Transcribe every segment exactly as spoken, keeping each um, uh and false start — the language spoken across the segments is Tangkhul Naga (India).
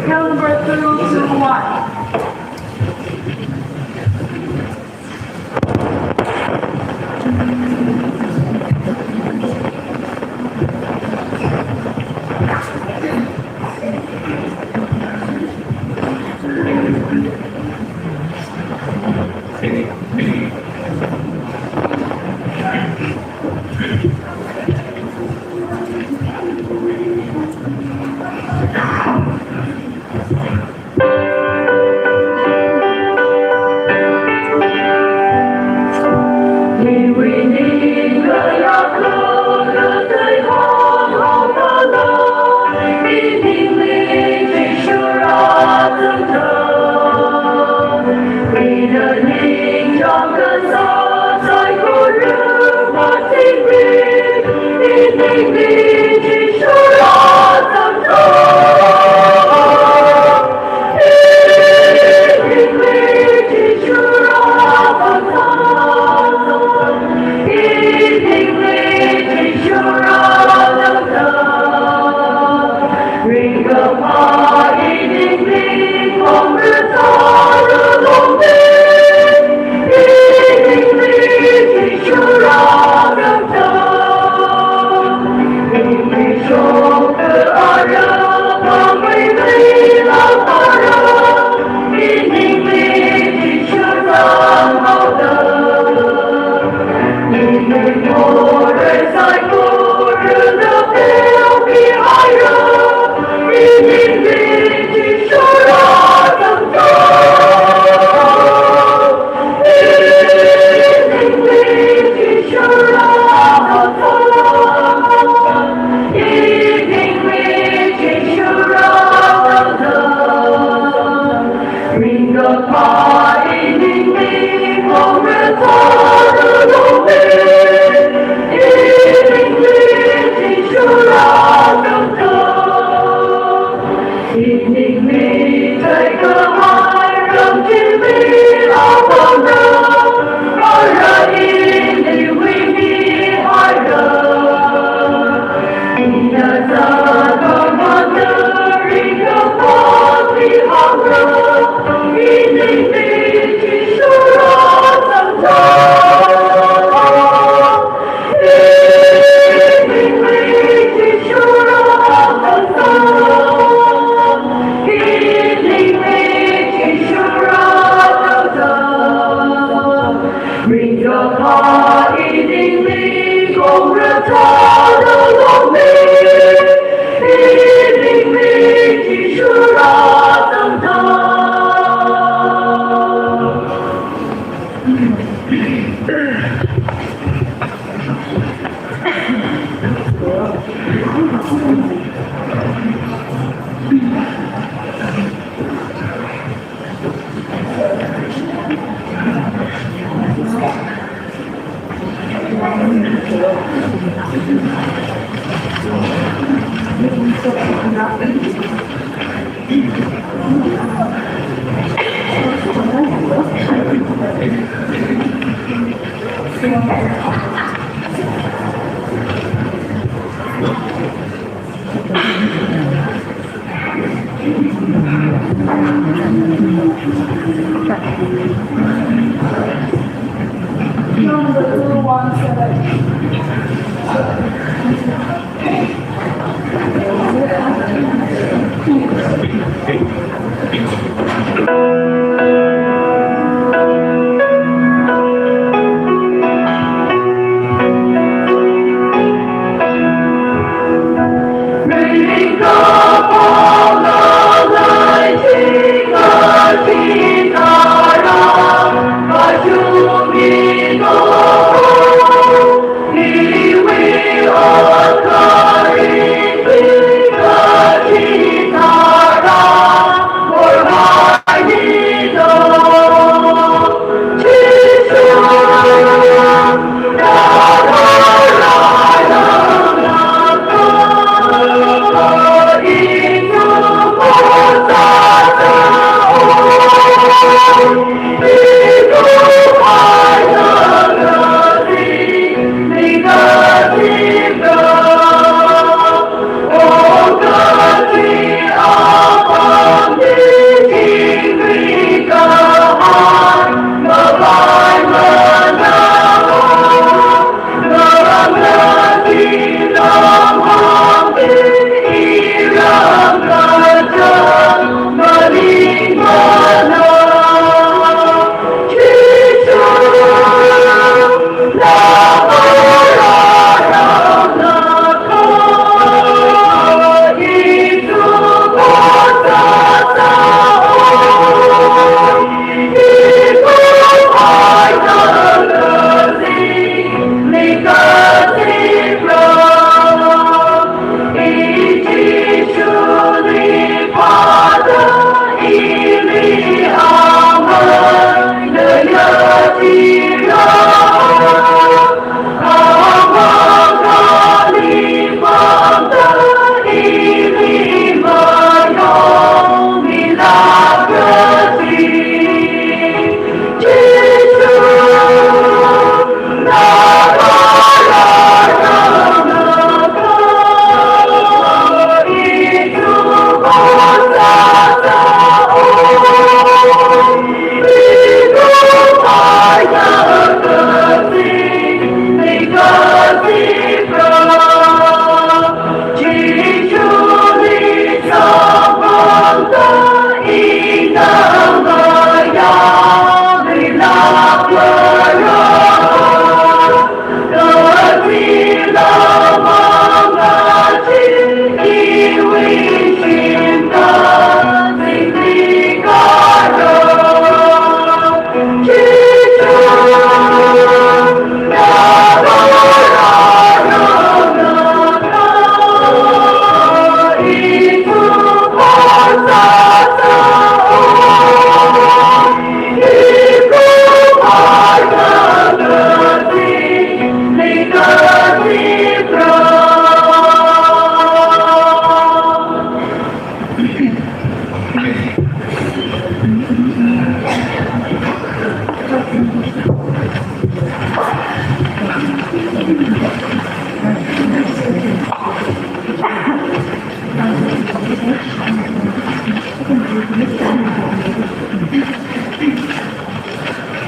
Number two two one.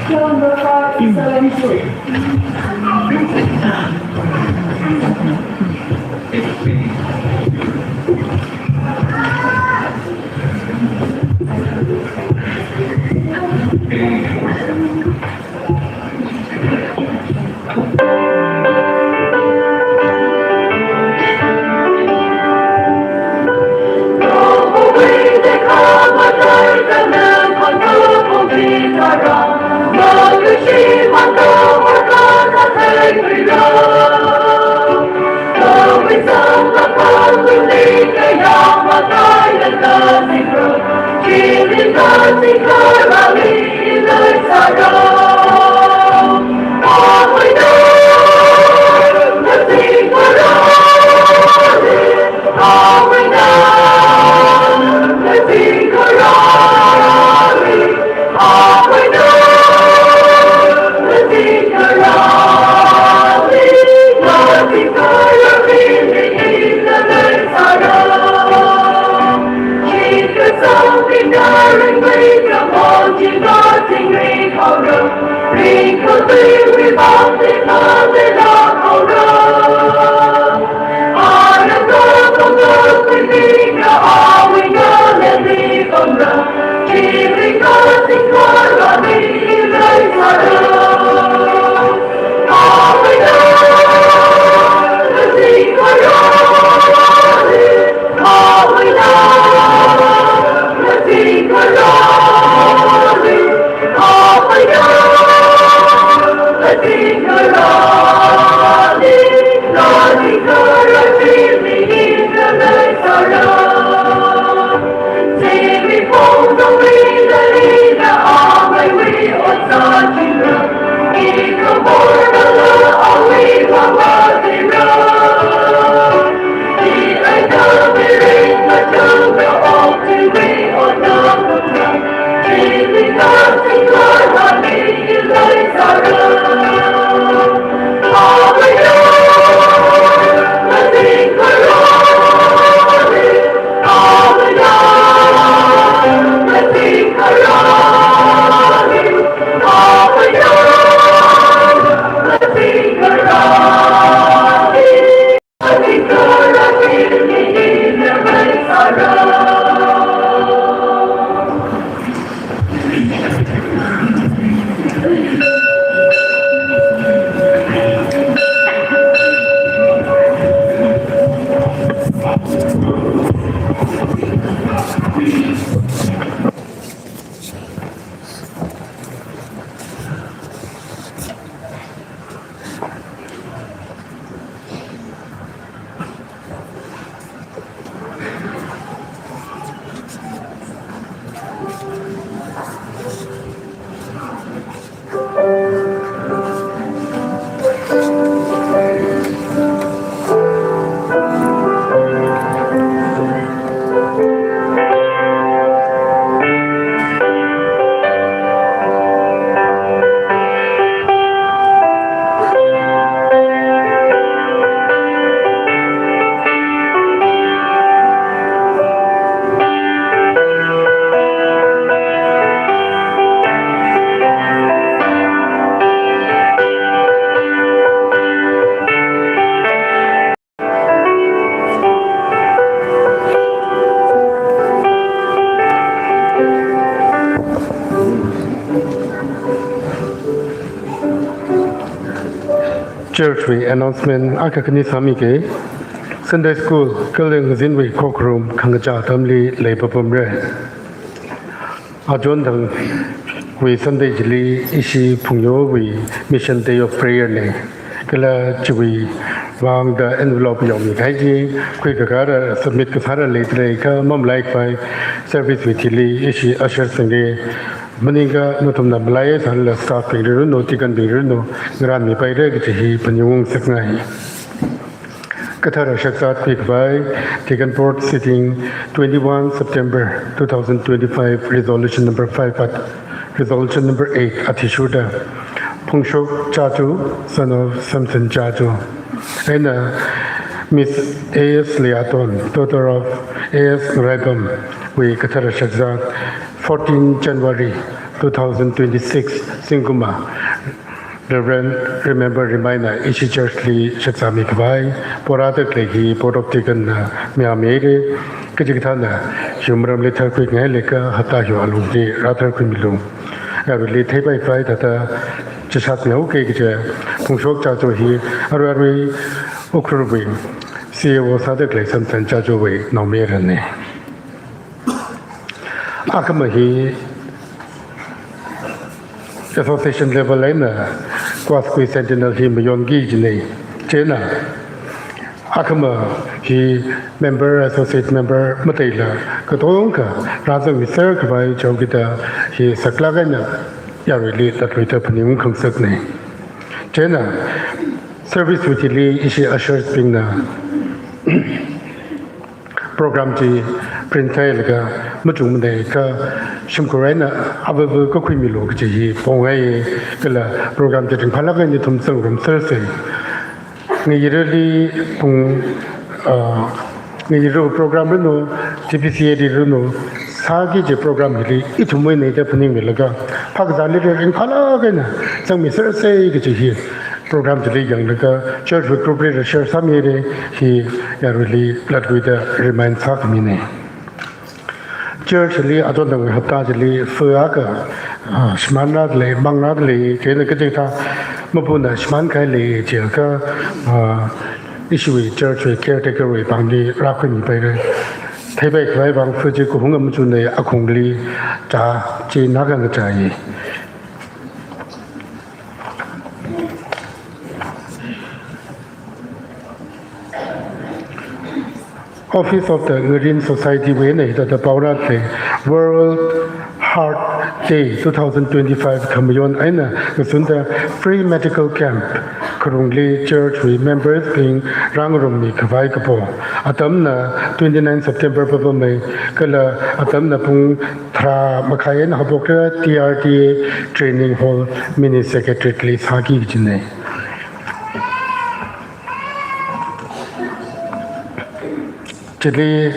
Number five, seven, three. Church wui announcement akha khani sāmige. Sunday school kala ngazinwui khokharum khangachā atamli leipapamra. Achon thangwui Sunday chili ishi phungyowui Mission Day of Prayer na. Kala chiwui vangda envelope yaomikahai chi khuikakāra submit kasāra leidalei kha mamalaikhavai service wui thili ishi ushers bingli maningakha nathumna malai sālala staff bingli ranu, deacon bingli ranu, ngarānmipaira kaji hi phaningung ngasakngai. Kathara shakzat pikhavai, Deacon Board sitting twenty-one September two thousand twenty-five, resolution number five, at resolution number eight, athishurda Phungshok Chachu, son of Samson Chachu, eina Miss A S Leiyaton, daughter of A S Ngaraipam, wui kathara shakzat, fourteen January two thousand twenty-six, zingkumva Reverend Remember Rimai na ishi church li shakzāmikhavai, pora takle hi Board of Deacon na mayāmira, kachikathāna hiwui maramli tharkhuingailakha hapta hiwui alungli rātharkhuimilu. Aruili theipaikhavai thāda chishat mihaoke kaja, Phungshok Chachu hi aruirui Ukhrulwui C E O sāda khalei Samson Chachu wui naomayarana. Akhama hi association level eina quasquicentennial hi mayonki kajina. Chieina akhama hi member, associate member, mataila katongkha rāzangmiserkhavai chaokida hi saklāk eina yaruili latluida phaningung khangasakna. Chieina service wui thili ishi ushers bingna program chi print sāhailaga machungmanei kha shimkhur eina available kakhuimilu kaji hi pongai, kala program chi ringphālāk eina ithum zangrumsersa. Ngayirali pung, ah, ngayira program ranu, T P C A li ranu, sāki kaji program hili ithumwui eina da phaningmilaga phākazāli ringphālāk eina zangmisersa kaji hi program chili yanglaga church wui group li share sāmira, hi yaruili latluida remind sākhamina. Church li achon thangwui hapta chili fā akha, ah, shimānrādalei, mangrādalei, chieina kachikathā mapuna shimānkahai lei jiakha, ah, ishiwui church wui caretaker wui pāngli rākhuimipaira. Theipaikhavai vang fā chi kahunga machunei, akhungli chā chi naka ngachāi. Office of the Ngarin Society wui eina hithāda paorāda lei, World Heart Day two thousand twenty-five khamayon eina ngasunda free medical camp kharungli church wui members bing rāngarummikhavai kapo. Atamna twenty-nine September papamei, kala atamna pung tharā makhai eina haophoka, T R T A Training Hall Mini Secretariat li sāki kajina. Chili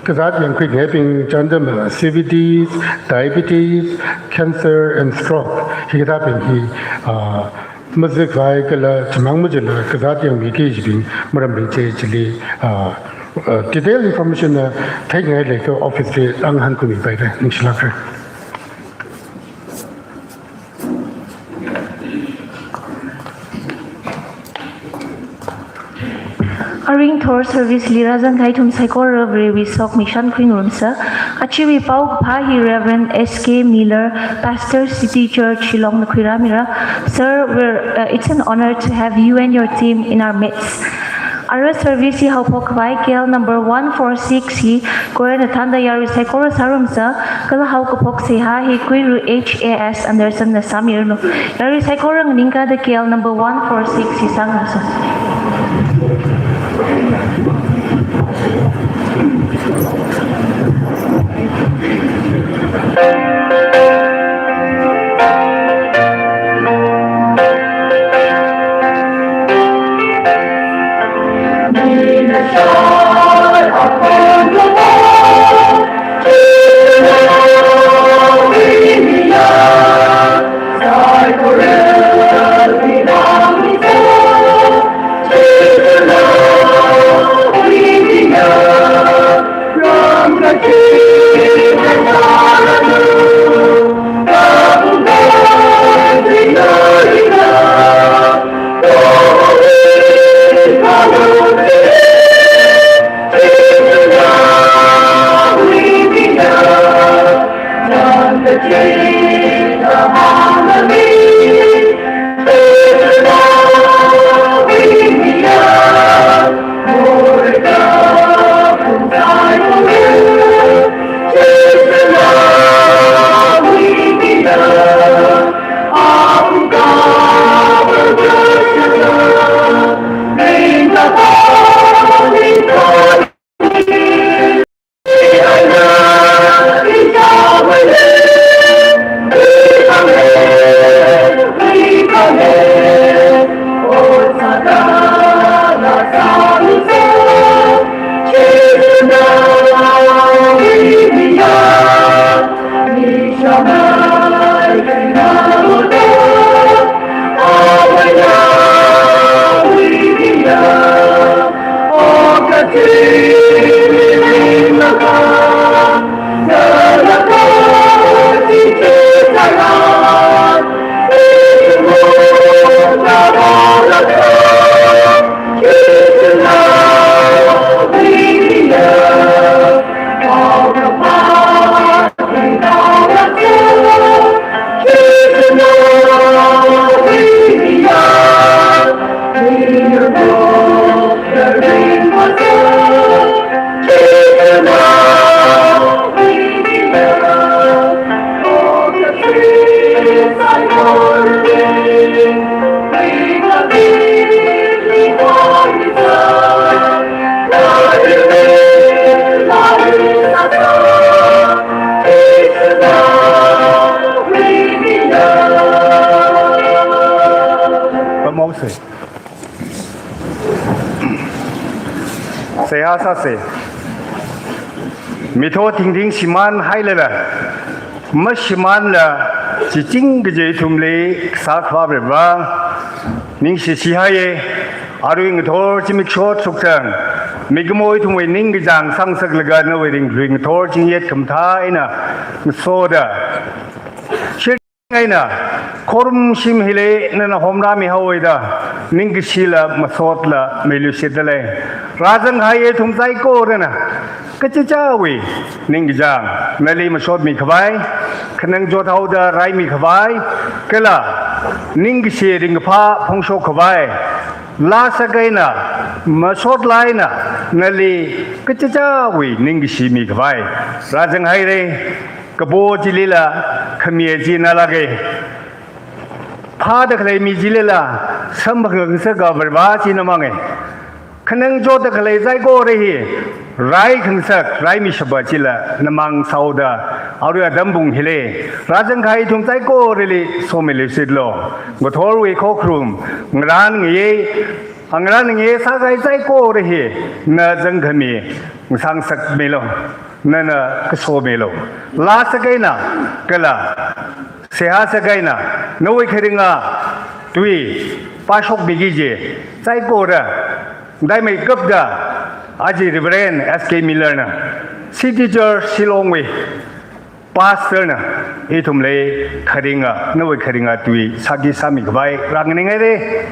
kazāt yangkhuingaibing chānjam, C V Ds, diabetes, cancer and stroke, hikathābing hi, ah, mazikhavai kala chimang machila kazāt yangmiki kajibing marambing chi chili, ah, ah, detail information na theingailakha office li rāngahān khuimipaira, ningshilākra. Aring Thor service li rāzangkahai ithum saikora Varewui sokhami shānkhui ngarumsa. Achiwui paokaphā hi Reverend S K Miller, Pastor, City Church Shillong na khuirāmira. Sir, we're, uh, it's an honor to have you and your team in our midst. Ara service hi haophokkhavai K L number one four six hi choir na thānda yarui saikora sārumsa, kala haokaphok seihā hi Kuiru H A S Anderson na sāmiranu. Yarui saikora nganingkāda K L number one four six hi sāngarumsa. Seihā sāsa. Mitho thingthing shimānhailala, mashimānla, chiching kaji ithumli sākhavā Varivara, ningshihaiya. Arui ngathor zimiksho shokzang, mikumo ithumwui ningkachāng sangsaklaga nawui ringlui ngathor zingyet khamathā eina ngasoda, shir eina, khorumshim hili nana homrāmihaoda, ningkashila masotla mailushitdalei. Rāzanghai ithum saikorana, kachichāwui ningkachāng nali mashotmikhavai, khanang chothaoda raimikhavai, kala ningkashi ringkaphā phongshokkhavai, laa sākahaina, masotlaina, nali kachichāwui ningkashi mikhavai rāzanghaira. Kapo chilila khamiya chi nalāka. Phāda khalei mi chilila samphang ngasaka Varivara chi namanga. Khanang chotda khalei saikora hi raikhangasak, raimishappa chila namang sāhaoda, arui atam pung hili rāzanghai ithum saikorali somilishitlu. Ngathorwui khokharum, ngarān ngayei, angarān ngayei sākahai saikora hi na zangkhami ngasangsakmilu, nana kasomilu. Laa sākahaina, kala seihā sākahaina, nawui kharinga tui pāshokmiki kaji saikora, dai mai kapda, aja Reverend S K Miller na, City Church Shillong wui pastor na, ithumli kharinga, nawui kharinga tui sāki sāmikhavai rānganingaira.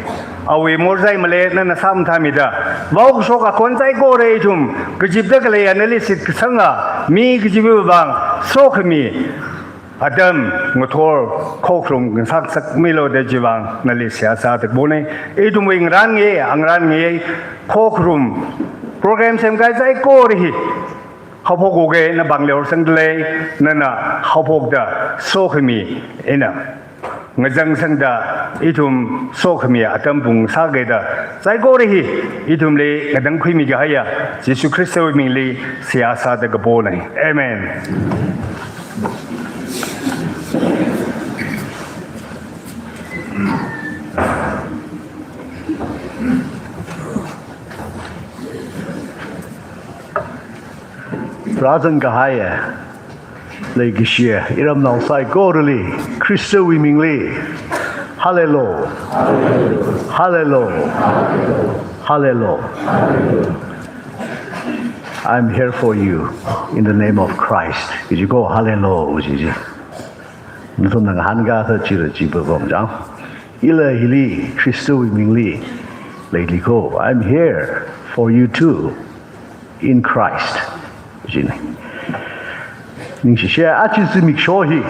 Awui morzai male nana samthamida, vaokashok akhon saikora ithum kazipda khaleiya nali shitkasanga mi kajiwui vang sokhami atam ngathor khokharum ngasangsakmilu da chiwui vang nali seihā sāda kapona. Ithumwui ngarān ngayei, angarān ngayei khokharum program semkahai saikora hi haophok uke, napāngli horsangdalei, nana haophokda sokhami eina ngazangsangda ithum sokhami atam pung sākida saikora hi ithumli ngatangkhuimikahaiya Jesu Khristawui mingli seihā sāda kapona. Amen. Rāzangkahaiya leikashiya iramnao saikorali Khristawui mingli, Hallelujah. Hallelujah. Hallelujah. I'm here for you in the name of Christ. Kaji ko, Hallelujah, kaji chi. Nathumna ngahānkasā chila chi pāpam chang. Ila hili Khristawui mingli leili ko, I'm here for you too in Christ. China. Ningshishiya, aja zimiksho hi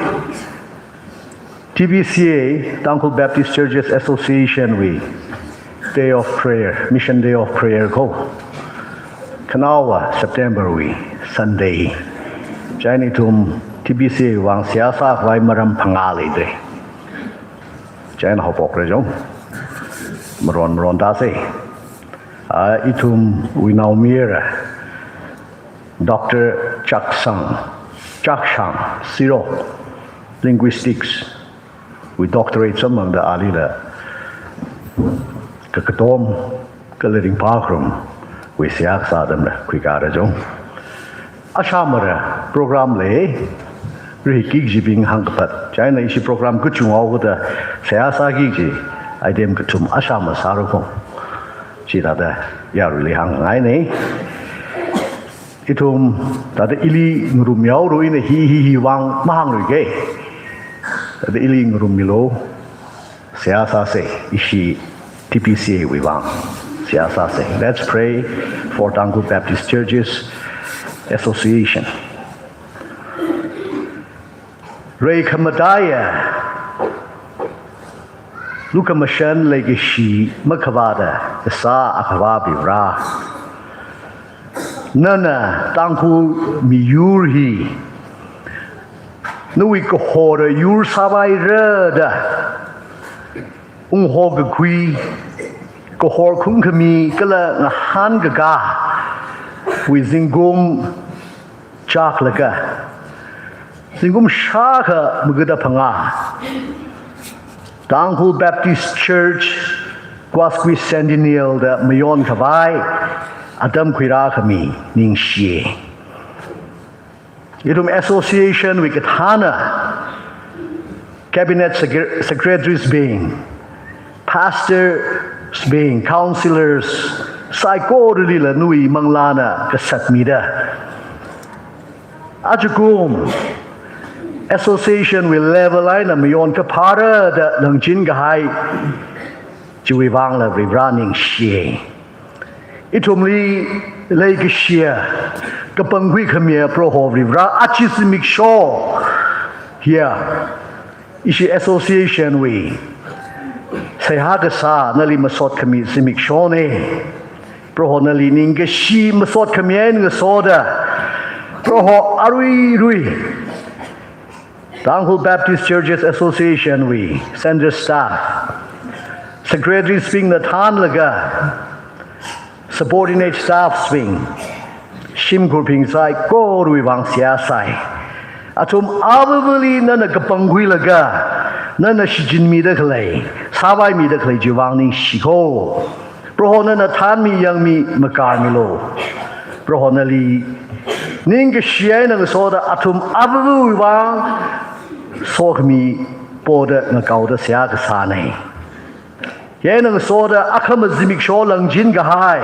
T B C A, Tangkhul Baptist Churches Association wui Day of Prayer, Mission Day of Prayer ko. Khanaowa September wui Sunday. China ithum T B C A wui vang seihā sākhavai maram phangā leida. China haophokra chong. Maron maron tāsa. A, ithumwui naomayara, Doctor Chaksang, Chakshang Sirok, Linguistics wui doctorate samphangda alila kakatom kala ringphākharumwui seihā kasā atamla khuikara chong. Ashamara program lei, rihiki kajibing hāngkapat. China ishi program kachungao khuda seihā sāki kaji item kathum ashama sāra kho. Chithāda yaruili hāngngaina. Ithum thāda ili ngarummihaora, ina hi hi hi vang mahāngra ke. Thāda ili ngarummilu. Seihā sāsa, ishi T B C A wui vang seihā sāsa. Let's pray for Tangkhul Baptist Churches Association. Reikhamataiya, lukhamashan leikashi makhavāda kasā Akhava Varivara, nana Tangkhul miyur hi nawui kahora yur sāpaira da ungho kakhui, kahor khungkhami kala ngahānkakāwui zingkum chaklaga, zingkum shākha magada phangā Tangkhul Baptist Church quasquicentennial da mayonkhavai, atam khuirākhami ningshi. Ithum association wui kathāna cabinet secre-, secretaries bing, pastors bing, councillors saikoralila nawui manglāna kasatmida, ajakum association wui level eina mayon kaphāra da langchin kahai chiwui vangla Varivara ningshi. Ithumli leikashiya, kapangkhui khamiya Proho Varivara, aja zimiksho hiya ishi association wui seihā kasā nali masot khami zimikshona. Proho nali ningkashi masot khami eina ngasoda, Proho aruirui Tangkhul Baptist Churches Association wui centre staff, secretaries bingna thānlaga subordinate staffs bing, shimkhur bing saikorawui vang seihā sai. Athum avāvali nana kapangkhuilaga, nana shichinmida khalei, sāvaimida khalei chiwui vang ningshiko. Proho nana thānmi yangmi makarmilu. Proho nali ningkashi eina ngasoda athum avāvawui vang sokhami poda ngakaoda seihā kasāna. Hi eina ngasoda akhama zimiksho langchin kahai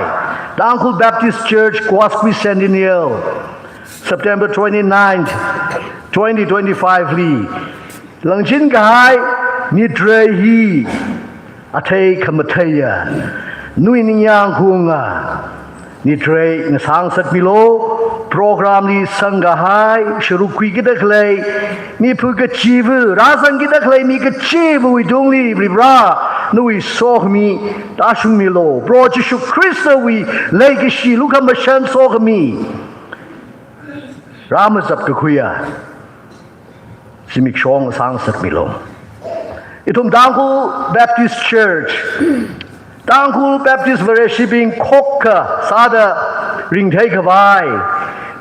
Tangkhul Baptist Church Quasquicentennial, September twenty-ninth, twenty twenty-five li langchin kahai nitrei hi athei khamatheiya nawui ningyāng khaunga nitrei ngasāngasakmilu. Program li sangkahai, sharuk khuikida khalei miphu kachiva̱, rāzangkida khalei mi kachiva̱wui tungli Varivara nawui sokhami tāshungmilu. Proho Jishu Khristawui leikashi, lukhamashan, sokhami rāmazap kakhuiya zimiksho ngasāngasakmilu. Ithum Tangkhul Baptist Church, Tangkhul Baptist Vareshibing khokkha sāda ringthei khavai,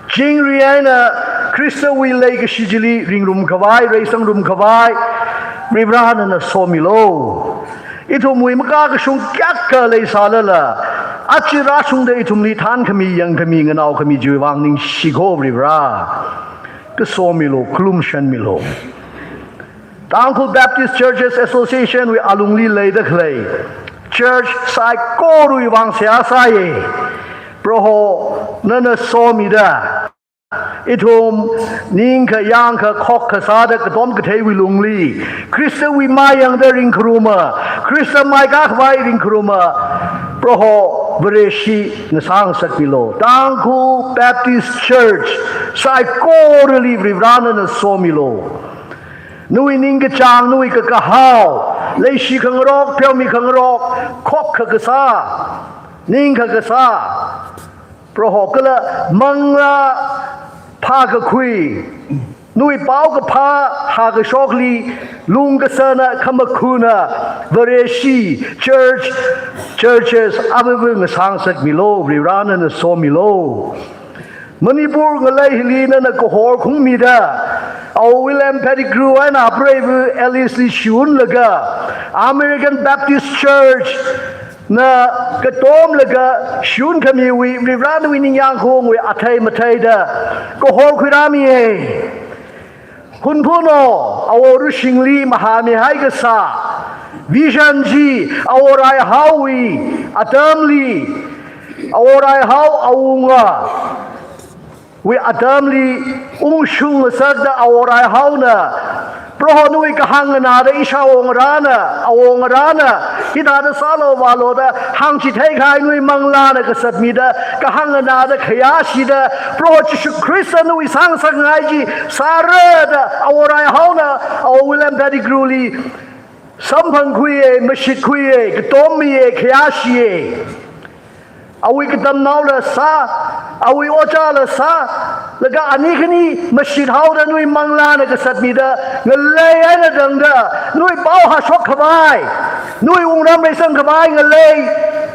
chingri eina Khristawui leikashi chili ringrum khavai, reisangrum khavai Varivara nana somilu. Ithumwui makakashung kayākha leisālala, aja rāshungda ithumli thānkhami, yangkhami, nganaokhami chiwui vang ningshiko Varivara. Kasomilu, khalumshanmilu. Tangkhul Baptist Churches Association wui alungli leida khalei church saikorawui vang seihā sāya. Proho nana somida, ithum ningkha yangkha khokkha sāda katom katheiwui lungli Khristawui mayangda ringkharuma, Khrista maikā khavai ringkharuma Proho Vareshi ngasāngasakmilu. Tangkhul Baptist Church saikorali Varivara nana somilu. Nawui ningkachāng, nawui kakahao, leishi khangarok, pheomi khangarok, khokkha kasā, ningkha kasā, Proho kala manglā phākakhui, nawui paokaphā hākashokli lungkasana khamakhuna Vareshi church, churches avāva ngasāngasakmilu, Varivara nana somilu. Manipur ngalei hili nana kahor khungmida, Awo William Pettigrew eina apreiva̱ Alice li shunlaga, American Baptist Church na katomlaga shunkhamiwui Varivara nawui ningyāng khaungwui athei matheida kahor khuirāmiya. Hunphuno, Awo Rushingli mahāmihai kasā vision chi Awo Raihaowui atamli, Awo Raihao awungawui atamli ungshung ngasakda Awo Raihaona, Proho nawui kahāng nganāda ishāwo ngarāna, awo ngarāna, hithāda sālo vālo da hāngchithei kahai nawui manglāna kasatmida, kahāng nganāda khayāshida, Proho Jishu Khrista nawui sāngasakngai chi sāra da Awo Raihaona, Awo William Pettigrew li samphangkhuiya, mashitkhuiya, katommiya, khayāshiya. Awui katamnaola sā, awui ojāla sā, laga ani khani mashithaoda nawui manglāna kasatmida, ngalei eina tangda, nawui pao hāshok khavai, nawui wungram reisang khavai ngalei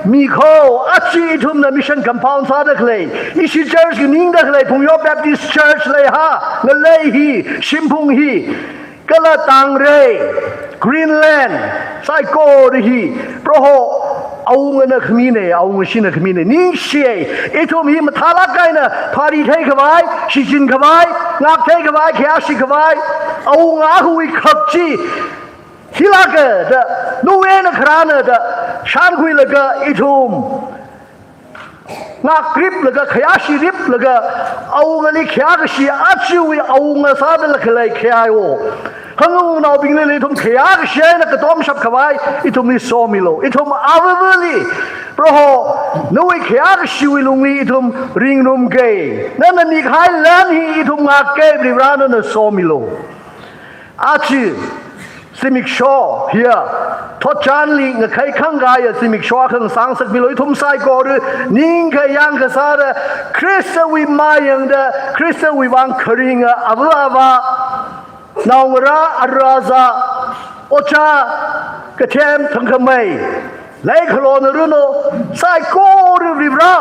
mikho, aja ithumna mission compound sāda khalei, ishi church kaningda khalei, Phungyo Baptist Church leiha, ngalei hi, shimphung hi, kala Tangrei, Greenland, saikora hi, Proho, Awungana khamina, awungashina khamina. Ningshiya, ithum hi mathālāk eina phari theikhavai, shichin khavai, ngak theikhavai, khayāshi khavai, awunga akhawui khak chi hilāka da, nawui eina kharāna da shānkhuilaga ithum ngakriplaga, khayāshiriplaga, awungali khayākashi, ajawui awunga sāda khalei khayāwo. Hangungnaobinglila ithum khayākashi eina katomshap khavai ithumli somilu. Ithum avāvali, Proho, nawui khayākashiwui lungli ithum ringrumka. Nana mikahai lan hi ithum ngaka, Varivara nana somilu. Aja zimiksho hiya thotchanli ngakhai khangaiya zimiksho akha ngasāngasakmilu. Ithum saikora ning kayāng kasāda Khristawui mayangda, Khristawui vang kharinga ava avā, naongarā, ara aza, ojā, kathem, thangkhamei, leikhalona ranu, saikora Varivara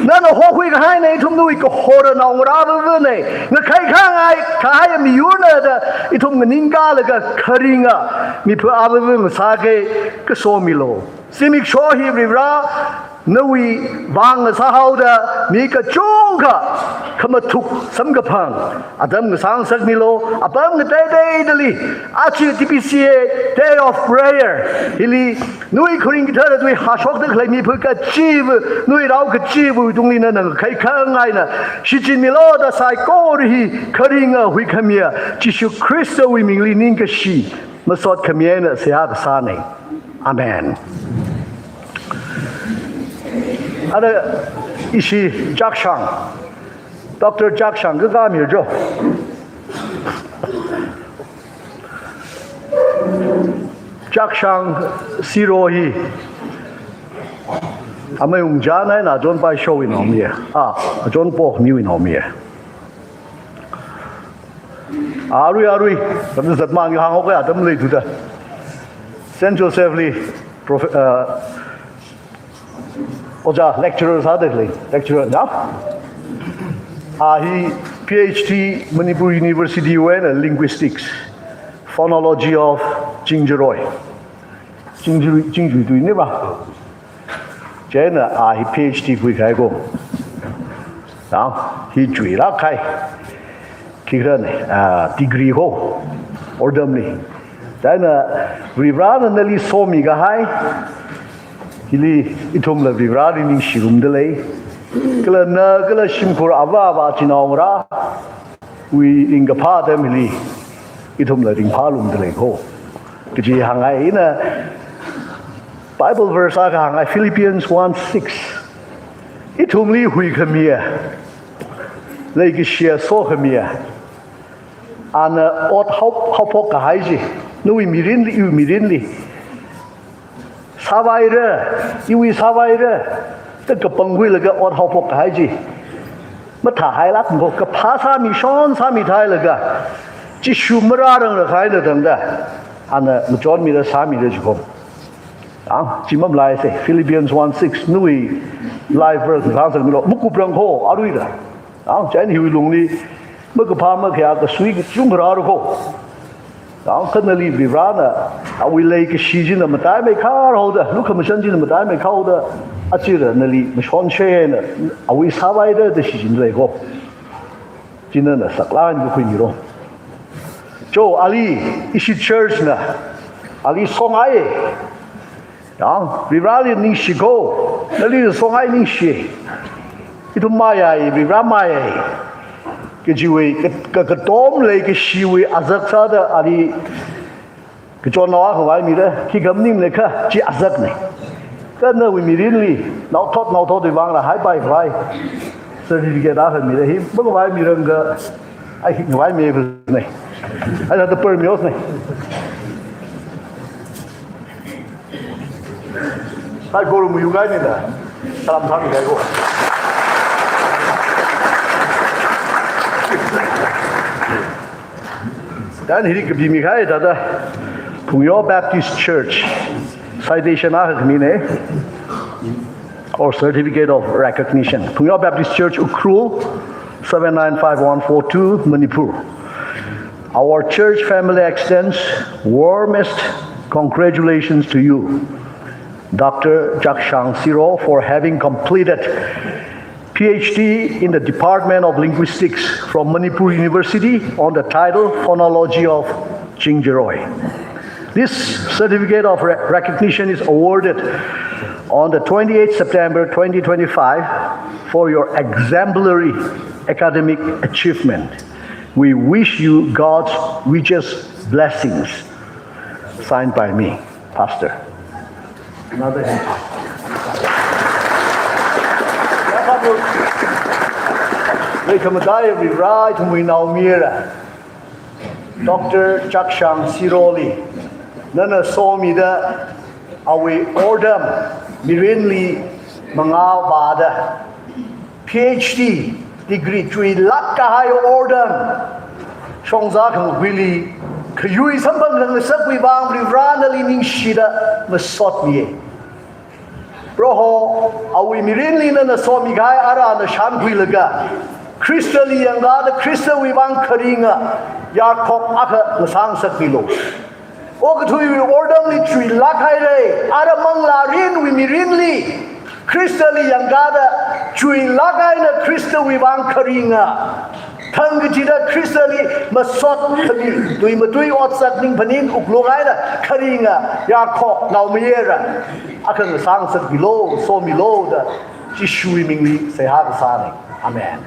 nana hokhui kahaina, ithum nawui kahora naongarā avāvana, ngakhai khangai kahaiya miyurna da ithum nganingkalaga kharinga mipha avāva ngasāka, kasomilu. Zimiksho hi Varivara nawui vang ngasāhaoda mi kachungkha khamathuk samkaphang atam ngasāngasakmilu. Apam ngateiteidali, aja T B C A Day of Prayer hili nawui kharing kathara tui hāshokda khalei mipha kachiva, nawui rao kachiva tungli nana ngakhai khangaina shichinmilu da saikora hi kharinga huikhamiya Jishu Khristawui mingli ningkashi masot khami eina seihā kasāna. Amen. Ada ishi Chakshang, Doctor Chakshang kakā mijo. Chakshang Siro hi amei ungja nai na John Pai Show in om ye. Ah, John Po Miu in om ye. Arui, arui, kami zatmang hānga kaya atam leithuda. Saint Joseph li prof-, uh, ojā lecturer sāda lei, lecturer na. A hi P H D Manipur University wui eina linguistics, phonology of Chingjaroi. Chingjaroi, Chingjaroi tuina ba. Chieina a hi P H D khuikahai ko. Nao, hi chuilāk kahai. Khikhala ne, ah, degree ko. Ordam li. Chieina Varivarana nali somikahai. Hili ithumla Varivarali ningshirumda lei. Kala na, kala shimkhur avā avā chinaongarā wui ringkaphā atam hili ithumla ringphālumda lei ko. Kaji hāngngai ina Bible verse akha hāngngai Philippians one six. Ithumli huikhamiya, leikashiya sokhamiya, ana ot hao, haophok kahai chi, nawui mirinli, iwui mirinli sāvaira, iwui sāvaira, da kapangkhuilaga ot haophok kahai chi mathāhailāk ko, kaphā sāmi, shon sāmi thailaga, Jishu marāranglāk kahai eina tangda, ana ngachonmida sāmida jikom. Ah, chi mamalaisa, Philippians one six, nawui life verse hāngsangmilu, makuprang ko, aruida. Ah, chieina hiwui lungli, makaphā makhayā kasui kachungkha rāra ko. Nao kha nali Varivarana, awui leikashi china mataimeikharhaoda, lukhamashan china mataimeikharhaoda, achira nali mashonshei eina, awui sāvaida da shichinda lei ko. China na saklāk eina kakhuimiro. Cho, ali, ishi church na, ali songai. Yang, Varivarali ningshi ko, nali songai ningshi. Ithum mayai, Varivara mayai. Kajiwui, ka, ka, katom leikashiwui azak sāda ali kachon nao akha vaimida, khikha maningmana kha, chi azakna. Kha nawui mirinli, naothot, naothotwui vangla haipai khavai certificate akha mida, hi, makhavai miranga, ai, hi, ngavaimeiva ne. Ai, na ta per mios ne. Saikora mayukahaina, salam thāmikahai ko. Chieina hili kapimikahai thāda, Phungyo Baptist Church, citation akha khamina, or certificate of recognition. Phungyo Baptist Church, Ukhrul, seven nine five one four two, Manipur. Our church family extends warmest congratulations to you. Doctor Chakshang Siro for having completed PhD in the Department of Linguistics from Manipur University on the title Phonology of Chingjaroi. This certificate of re- recognition is awarded on the twenty-eighth September twenty twenty-five for your exemplary academic achievement. We wish you God's richest blessings. Signed by me, Pastor. Another hand. Leikhamataiya Varivara, ithumwui naomayara Doctor Chakshang Siroli, nana somida awui otram mirinli mangā vāda PhD degree chuilāk kahai otram shongza khangahuili khayui samphang khangasakwui vang Varivara nali ningshida masotmiya. Proho, awui mirinli nana somi kahai ara ana shānkhuilaga, Khristali yangkāda Khristawui vang kharinga yarkhok akha ngasāngasakmilu. Okathuiwui otramli chuilāk haira, ara manglārinwui mirinli Khristali yangkāda chuilāk eina Khristawui vang kharinga, thangkachida Khristali masot khami, tui matui otsak ning phaning wuklung eina kharinga yarkhok naomayara akha ngasāngasakmilu, somilu da Jishuwui mingli seihā kasāna. Amen.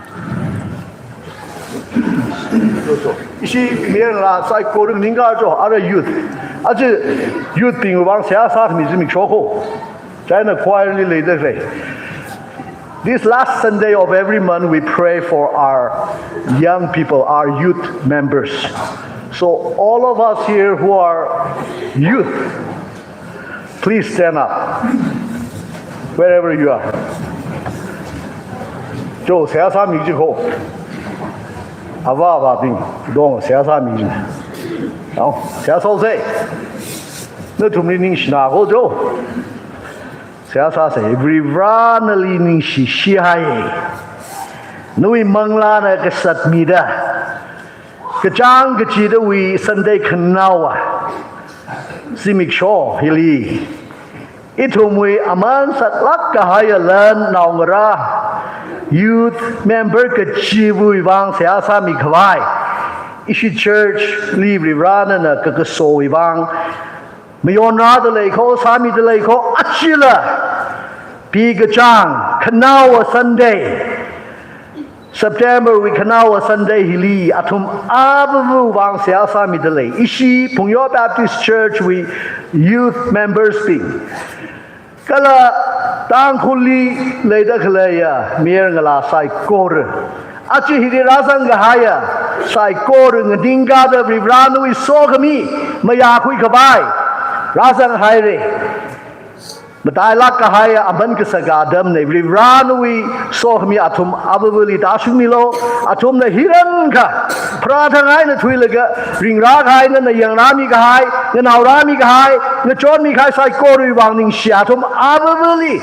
Ishi mayarngalā saikora nganingkā jo, ara youth. Aja youth bingwui vang seihā sākhami zimiksho ko. China choir li leida lei. This last Sunday of every month, we pray for our young people, our youth members. So all of us here who are youth, please stand up, wherever you are. Jo, seihā sāmi ji ko. Avā avābing, dong seihā sāmi ji. Nao, seihā sāsa. Nathumli ningshina ko jo. Seihā sāsa, Varivara nali ningshishi hai. Nawui manglāna kasat mida kachāng kachidawui Sunday khanaowa zimiksho hili, ithumwui aman saklāk kahaiya lan naongarā, youth member kachivawui vang seihā sāmi khavai, ishi church li Varivara nana kakasowui vang mayonrāda lei ko, sāmida lei ko, achila, pi kachāng khanaowa Sunday, September wui khanaowa Sunday hili athum avāvawui vang seihā sāmida lei. Ishi Phungyo Baptist Church wui youth members bing, kala Tangkhulli leida khaleiya mayarngalā saikora, aja hili rāzang kahaiya saikora nganingkāda Varivara nawui sokhami mayākhui khavai rāzang haira. Matailāk kahaiya aman kasaka atamna, Varivara nawui sokhami athum avāvali tāshungmilu. Athumna hirankha pharāthang eina thuilaga ringrā kahai, nana yangrāmi kahai, nganaorāmi kahai, ngachonmi kahai saikorawui vang ningshi, athum avāvali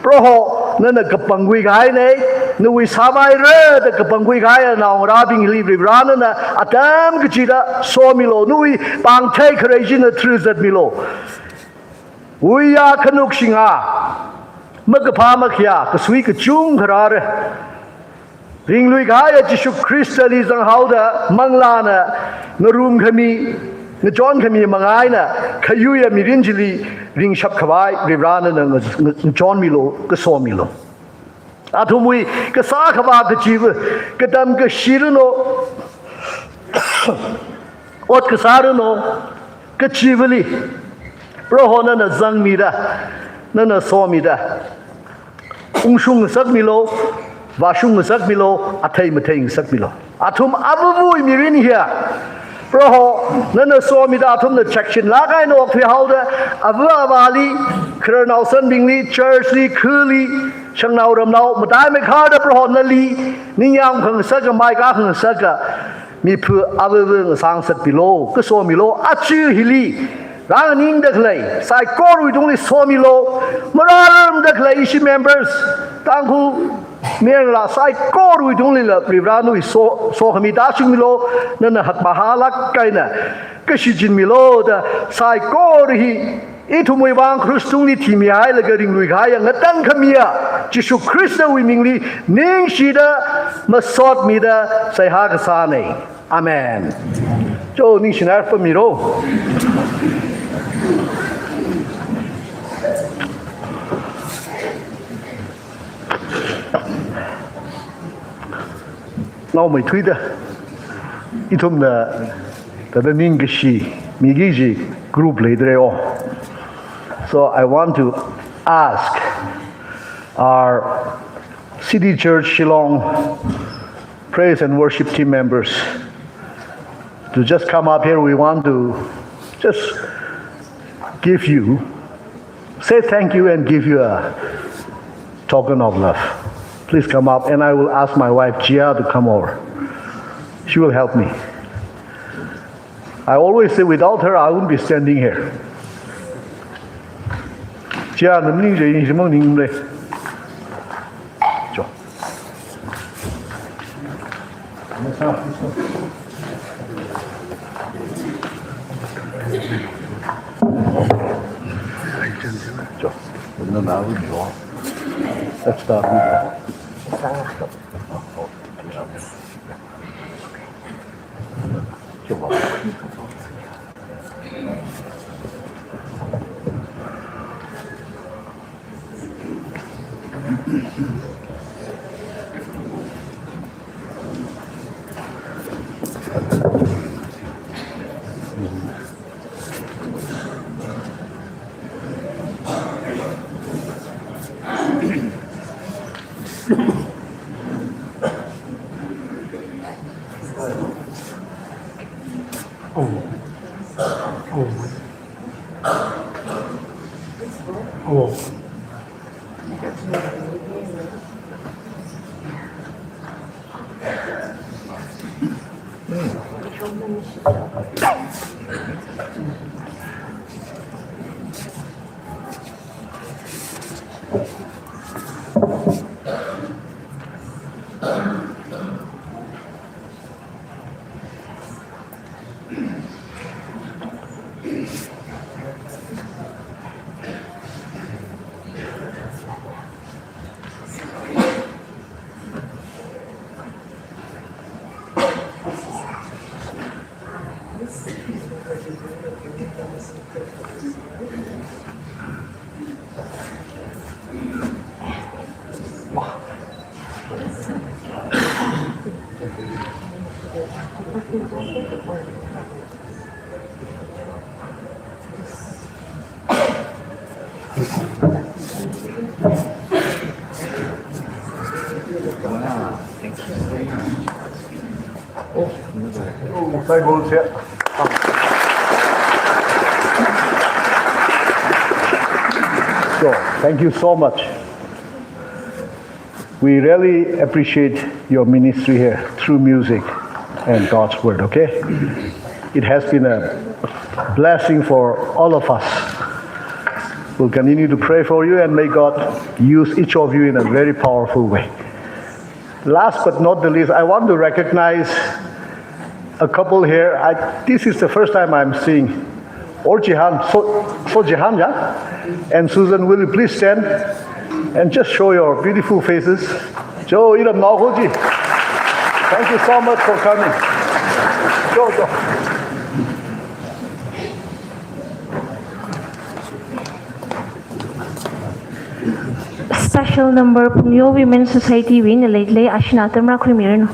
Proho nana kapangkhui kahaina. Nawui sāvaira da kapangkhui kahaiya naongarābingli Varivara nana atam kachida somilu, nawui pāngthei kharei china tharzatmilu. Wuiya khanuk shinga, makaphā makhayā kasui kachungkha rāra. Ringlui kahaiya Jishu Khristali zanghaoda manglāna ngarumkhami, ngachonkhami manga eina khayuiya mirin chili ringshap khavai Varivara nana nga-, nga-, ngachonmilu, kasomilu. Athumwui kasā khavā kachiva, katam kashi ranu, ot kasā ranu, kachivali Proho nana zangmida, nana somida, ungshung ngasakmilu, vāshung ngasakmilu, athei mathei ngasakmilu. Athum avāvawui mirin hiya Proho nana somida athumna chakshinlāk eina okthuihaoda, avā avāli, khararnao sanbingli, church li, khali, shangnao ramnao mataimei kharda Proho nali ningyāng khangasaka, maikā khangasaka miphu avāva ngasāngasakmilu, kasomilu. Aja hili rānganingda khalei saikorawui tungli somilu. Marāramda khalei ishi members, Tangkhul mayarngalā saikorawui tunglila Varivara nawui so, sokhami tāshungmilu, nana hakmahālāk eina kashichinmilu da saikora hi Ithumwui vang krush tungli thimihailaga ringluikahai ngatangkhamiya Jishu Khristawui mingli ningshida masotmida seihā kasāna. Amen. Cho, ningshina pamiro. Ngaomeithuida, ithumna thāda ningkashi miki kaji group leidalei o. So I want to ask our City Church Shillong praise and worship team members to just come up here. We want to just give you, say thank you and give you a token of love. Please come up, and I will ask my wife Jia to come over. She will help me. I always say without her, I wouldn't be standing here. Jia, na maning je, ningshimang ningle. Cho. Cho. Let's start with that. So, thank you so much. We really appreciate your ministry here through music and God's word, okay? It has been a blessing for all of us. We'll continue to pray for you, and may God use each of you in a very powerful way. Last but not the least, I want to recognize a couple here. I, this is the first time I'm seeing. Or Jihan, so, so Jihan, yeah? And Susan, will you please stand and just show your beautiful faces? Jo, iram naohoji. Thank you so much for coming. Jo, jo. Special number Phungyo Women Society wui eina leilei, ashina atam rākhuimiranu.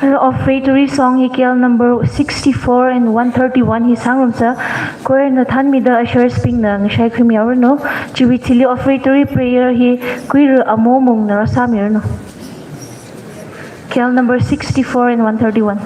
Hello, Offertory song hi K L number sixty-four and one thirty-one hi sāngarumsa. Choir na thānmida ushers bingna ngashai khuimihaoranu. Chiwui thili offertory prayer hi Kuira Amo Mungna rāsāmiranu. K L number sixty-four and one thirty-one.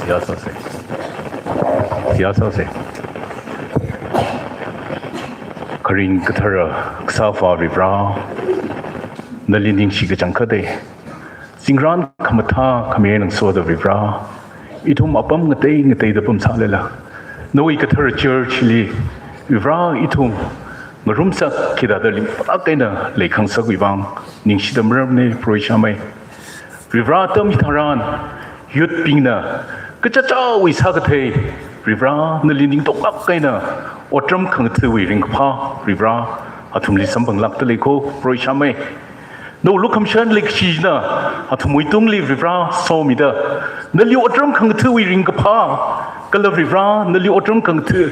Seihā sāsa. Seihā sāsa. Kharing kathara Kasā Ava Varivara, nali ningshi kachangkhat e. Zingrān khamathā khami eina ngasoda Varivara, ithum apam ngatei ngateida pamsālala, nawui kathara church li Varivara ithum ngarumsak hithāda ringphālāk eina leikhangasakwui vang ningshida maramna, Proho Ishamei. Varivara atam hitharan youth bingna kachichāwui sākathei, Varivara nali ningtonglāk eina otram khangatha̱wui ringkaphā, Varivara athumli samphanglākda lei kho, Proho Ishamei. Nawui lukhamashan leikashina athumwui tungli Varivara somida, nali otram khangatha̱wui ringkaphā, kala Varivara nali otram khangatha̱,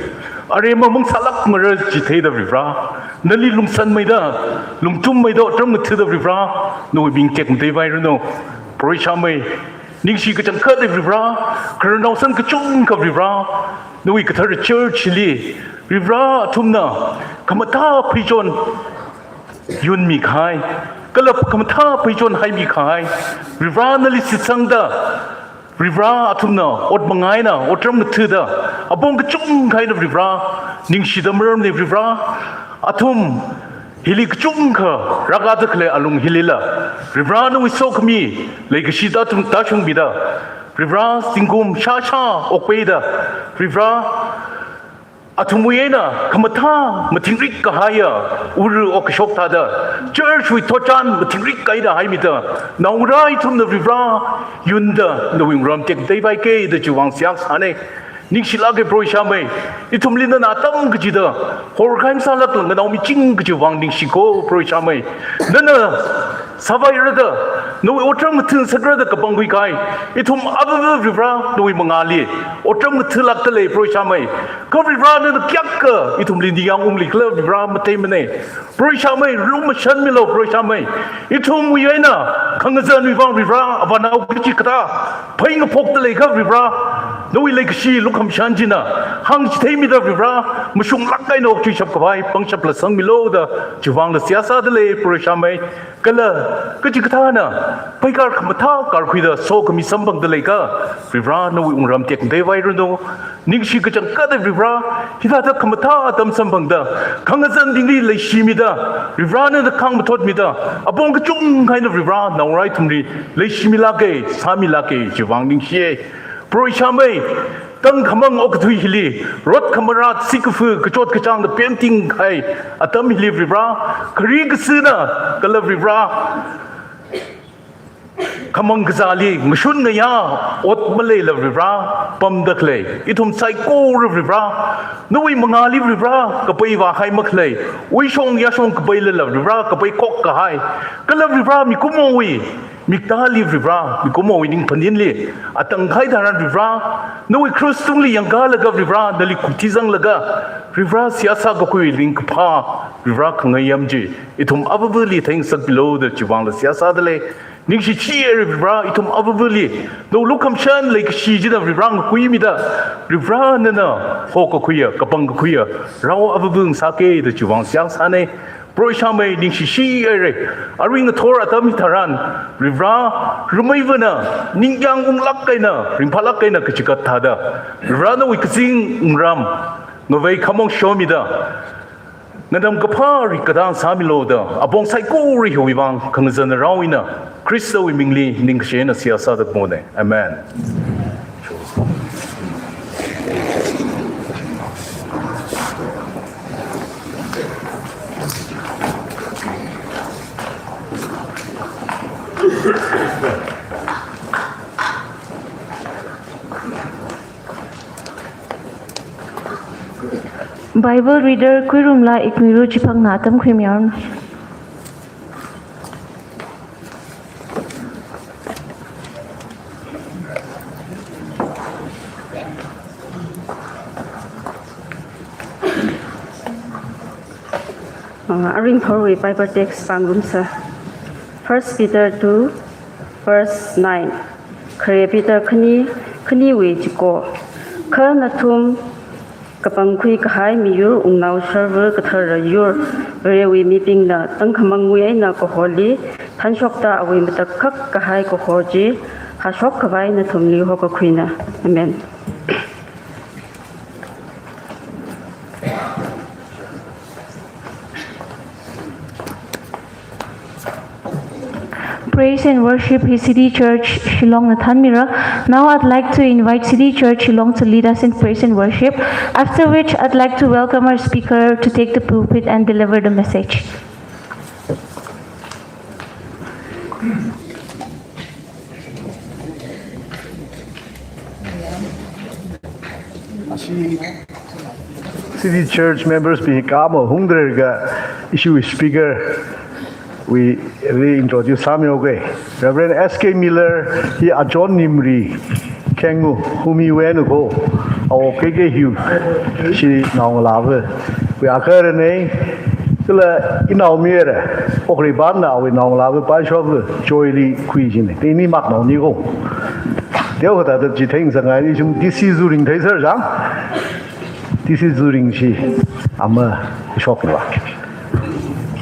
aremma mangsālākmara jitheida Varivara, nali lungsanmeida, lungthummeida otram ngathada Varivara, nawui ming tekmatei vairanu. Proho Ishamei, ningshi kachangkhat e Varivara, khararnao san kachungkha Varivara, nawui kathara church li Varivara athumna khamathā pheichon yunmi kahai, kala khamathā pheichon haimi kahai, Varivara nali shitsangda, Varivara athumna ot manga eina otram ngathada, apong kachungkha eina Varivara ningshida maramna, Varivara athum hili kachungkha rākada khalei alung hilila, Varivara nawui sokhami leikashi tāshung, tāshungmida, Varivara zingkum shāshā okpeida, Varivara athumwui eina khamathā mathingrik kahaiya ura okashok thāda, church wui thotchan mathingrik kaida haimida, naongarā ithumna Varivara yunda nawui ngarām tekmatei vaike da chiwui vang seihā sāna. Ningshilāke Proho Ishamei, ithumli nana atam kachida horkahai masālākla nganaomiching kajiwui vang ningshi kho, Proho Ishamei. Nana sāvairada, nawui otram ngathā sāngarada kapangkhui kahai ithum avāva Varivara nawui mangāli otram ngathālākda lei, Proho Ishamei. Kha Varivara nana kayākha ithumli ningyāng unglikhala Varivara matheimana. Proho Ishamei, lumashanmilu, Proho Ishamei. Ithumwui eina khangazanwui vang Varivara, avānao kachikathā phei ngaphokda leikha Varivara, nawui leikashi lukhamashan china hāngchitheimida Varivara, mashunglāk eina okchuishap khavai pangshapla sangmilu da chiwui vangla seihā sāda lei, Proho Ishamei. Kala kachikathāna pheikar khamathā karkhuida sokhami samphangda leikha Varivara, nawui wungram tekmatei vairanu. Ningshi kachangkhat e Varivara, hithāda khamathā atam samphangda, khangazanbingli leishimida, Varivara nana khāng mathotmida, apong kachungkha eina Varivara naongarā ithumli leishimilāke, sāmilāke, chiwui vang ningshiye. Proho Ishamei, tangkhamang okathui hili, rot khamarat, sikafu, kachot kachāngna pemting kahai atam hili Varivara, khari kasuna kala Varivara, khamang kazāli ngashun ngayā ot maleila Varivara pamda khalei ithum saikora Varivara, nawui mangāli Varivara kapai vākahai makhalei, uishong yāshong kapailala Varivara kapai kok kahai, kala Varivara mikumowui miktāli Varivara, mikumowui ningphaninli atang kahai tharan Varivara, nawui cross tungli yangkalaga Varivara, nali khuitizanglaga Varivara seihā sākakhui ringkaphā Varivara khangayam chi ithum avāvali theingasakmilu da chiwui vangla seihā sāda lei. Ningshi chi e Varivara, ithum avāvali nawui lukhamashan leikashi china Varivara ngakuimida, Varivara nana hokakhuiya, kapangkakhuiya rao avāva ngasāke da chiwui vang seihā sāna. Proho Ishamei, ningshi chi e. Arui ngathor atam hitharan Varivara, rameivana ningyāng unglāk eina, ringphālāk eina kachikat thāda, Varivara nawui kazing wungram Ngavei khamong shomida, nganam kaphā ri katang sāmilu da, apong saikora hiwui vang khangazan rao eina, Khristawui mingli ningkashi eina seihā sāda kapamne. Amen. Bible reader Khuirumla Ikmiru chipāngna atam khuimihaoranu. Uh, aringphawui Bible text sāngarumsa. First Peter two, verse nine. Khare Peter khani, khaniwui chiko. Kha nathum kapangkhui kahai miyur wungnao sharvur kathara yur, Varewui mibingna tangkhamangwui eina kahorli thanshokta awui matakhak kahai kahor chi hashok khavai nathumli hokakhuina. Amen. Praise and worship hi City Church Shillong na thānmira. Now I'd like to invite City Church Shillong to lead us in praise and worship, after which I'd like to welcome our speaker to take the pulpit and deliver the message. City Church members bing kamo hungdrerga issue speaker wui reintroduce sāmihaoke. Reverend S K Miller hi John Nimri Khengu Humi wenu ko, awo K K Hiu shi naongalāva. Wui akhara nei, kala inaomayara, okribanna awui naongalāva paishokva, Joy li khui jine. Te ini maknao ni ko. Teo kata ta chi theng sangai ni chum D C zuring thei sar jang. D C zuring chi ama shok ni wa.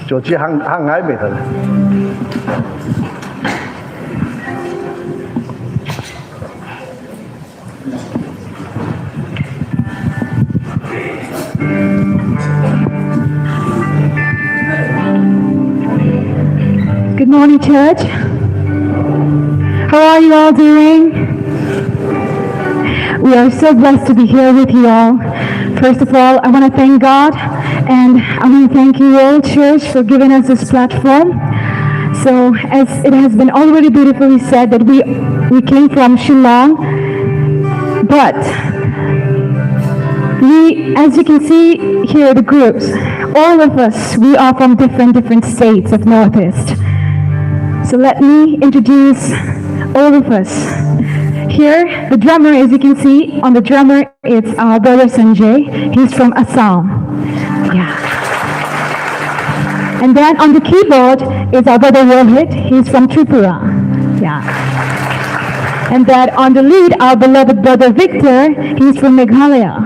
Cho chi hāng, hāngngai me ta. Good morning, church. How are you all doing? We are so blessed to be here with you all. First of all, I want to thank God, and I want to thank you all, church, for giving us this platform. So, as it has been already beautifully said, that we, we came from Shillong, but we, as you can see here, the groups, all of us, we are from different, different states of Northeast. So let me introduce all of us. Here, the drummer, as you can see, on the drummer, it's our brother Sanjay. He's from Assam. Yeah. And then on the keyboard is our brother Rohit. He's from Tripura. Yeah. And then on the lead, our beloved brother Victor. He's from Meghalaya.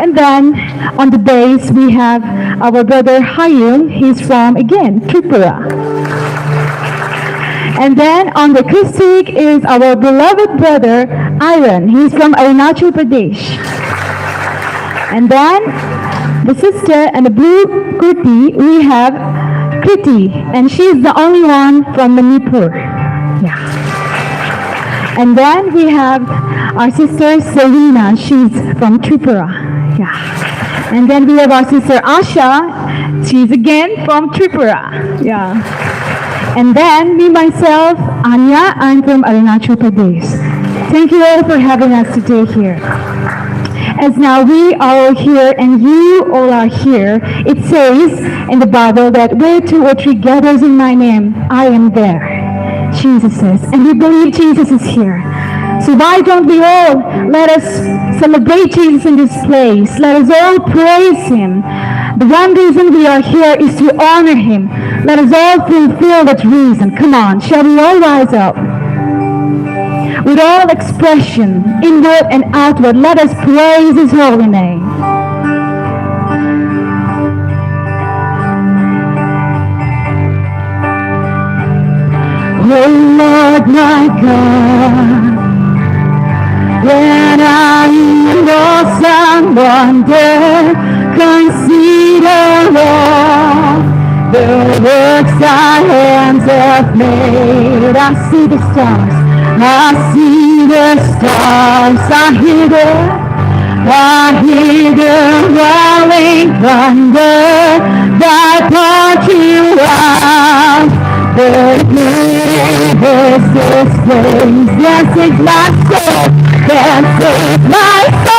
And then on the bass, we have our brother Hayung. He's from, again, Tripura. And then on the acoustic is our beloved brother Aaron. He's from Arunachal Pradesh. And then the sister in the blue kurti, we have Kriti, and she's the only one from Manipur. Yeah. And then we have our sister Selena. She's from Tripura. Yeah. And then we have our sister Asha. She's again from Tripura. Yeah. And then me, myself, Anya, I'm from Arunachal Pradesh. Thank you all for having us today here. As now we are all here and you all are here, it says in the Bible that where two or three gathers in my name, I am there, Jesus says. And we believe Jesus is here. So why don't we all let us celebrate Jesus in this place? Let us all praise him. The one reason we are here is to honor him. Let us all fulfill that reason. Come on, shall we all rise up? With all expression, inward and outward, let us praise his holy name. Oh Lord my God, when I in your Wonder, consider all the works thy hands have made. I see the stars, I see the stars, I hear the, I hear the rolling thunder. Thy power throughout the universe displays. Then sings my soul, then sings my soul.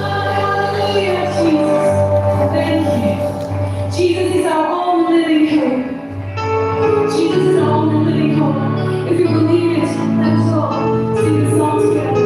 Hallelujah, Jesus. Thank you. Jesus is our only living hope. Jesus is our only living hope. If you believe it, let's all sing the song together.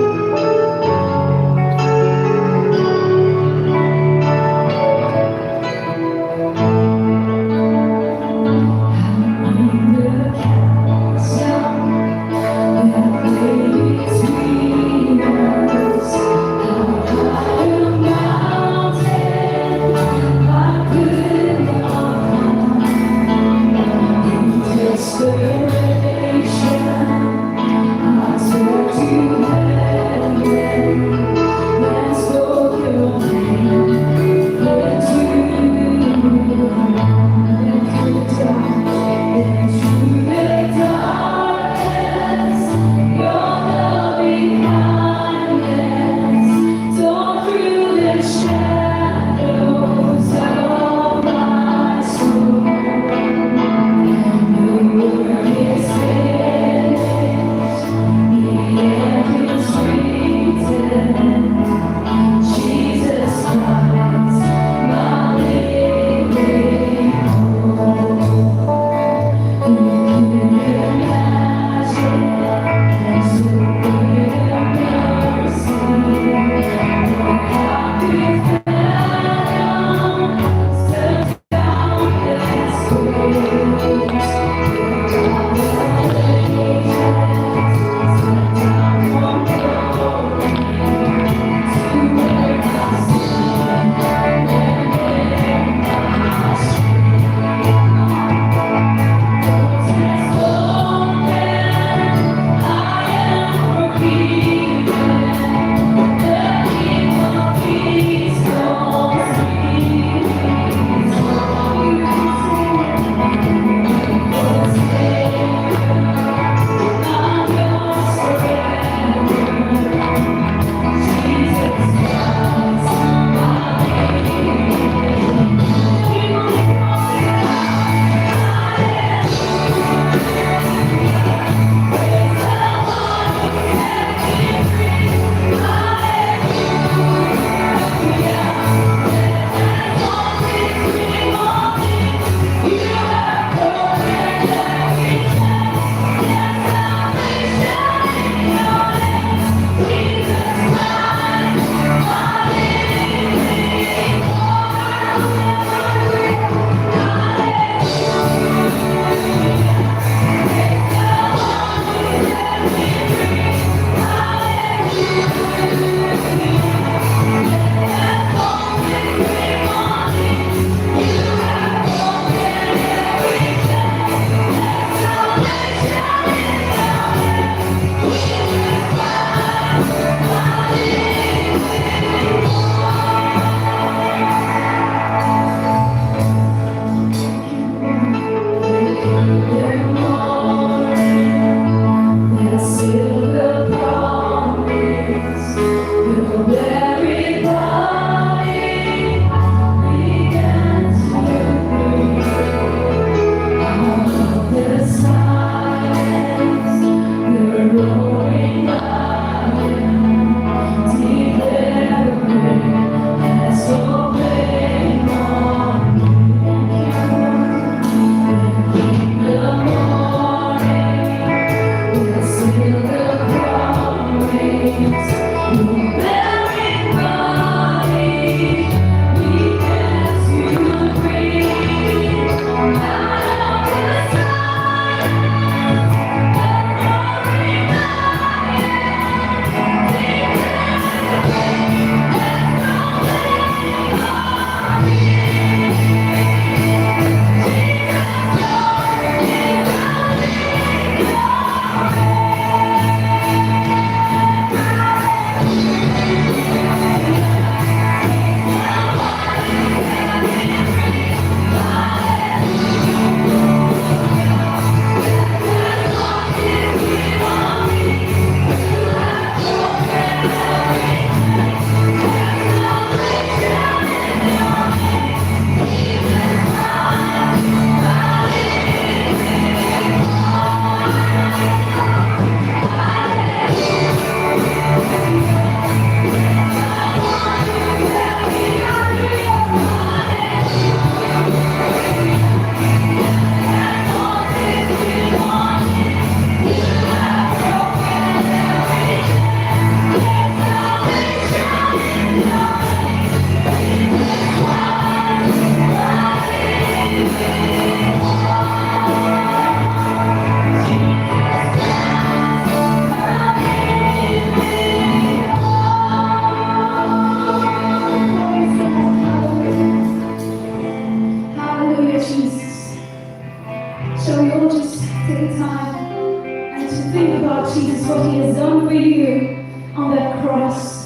And to think about Jesus, what he has done for you on that cross.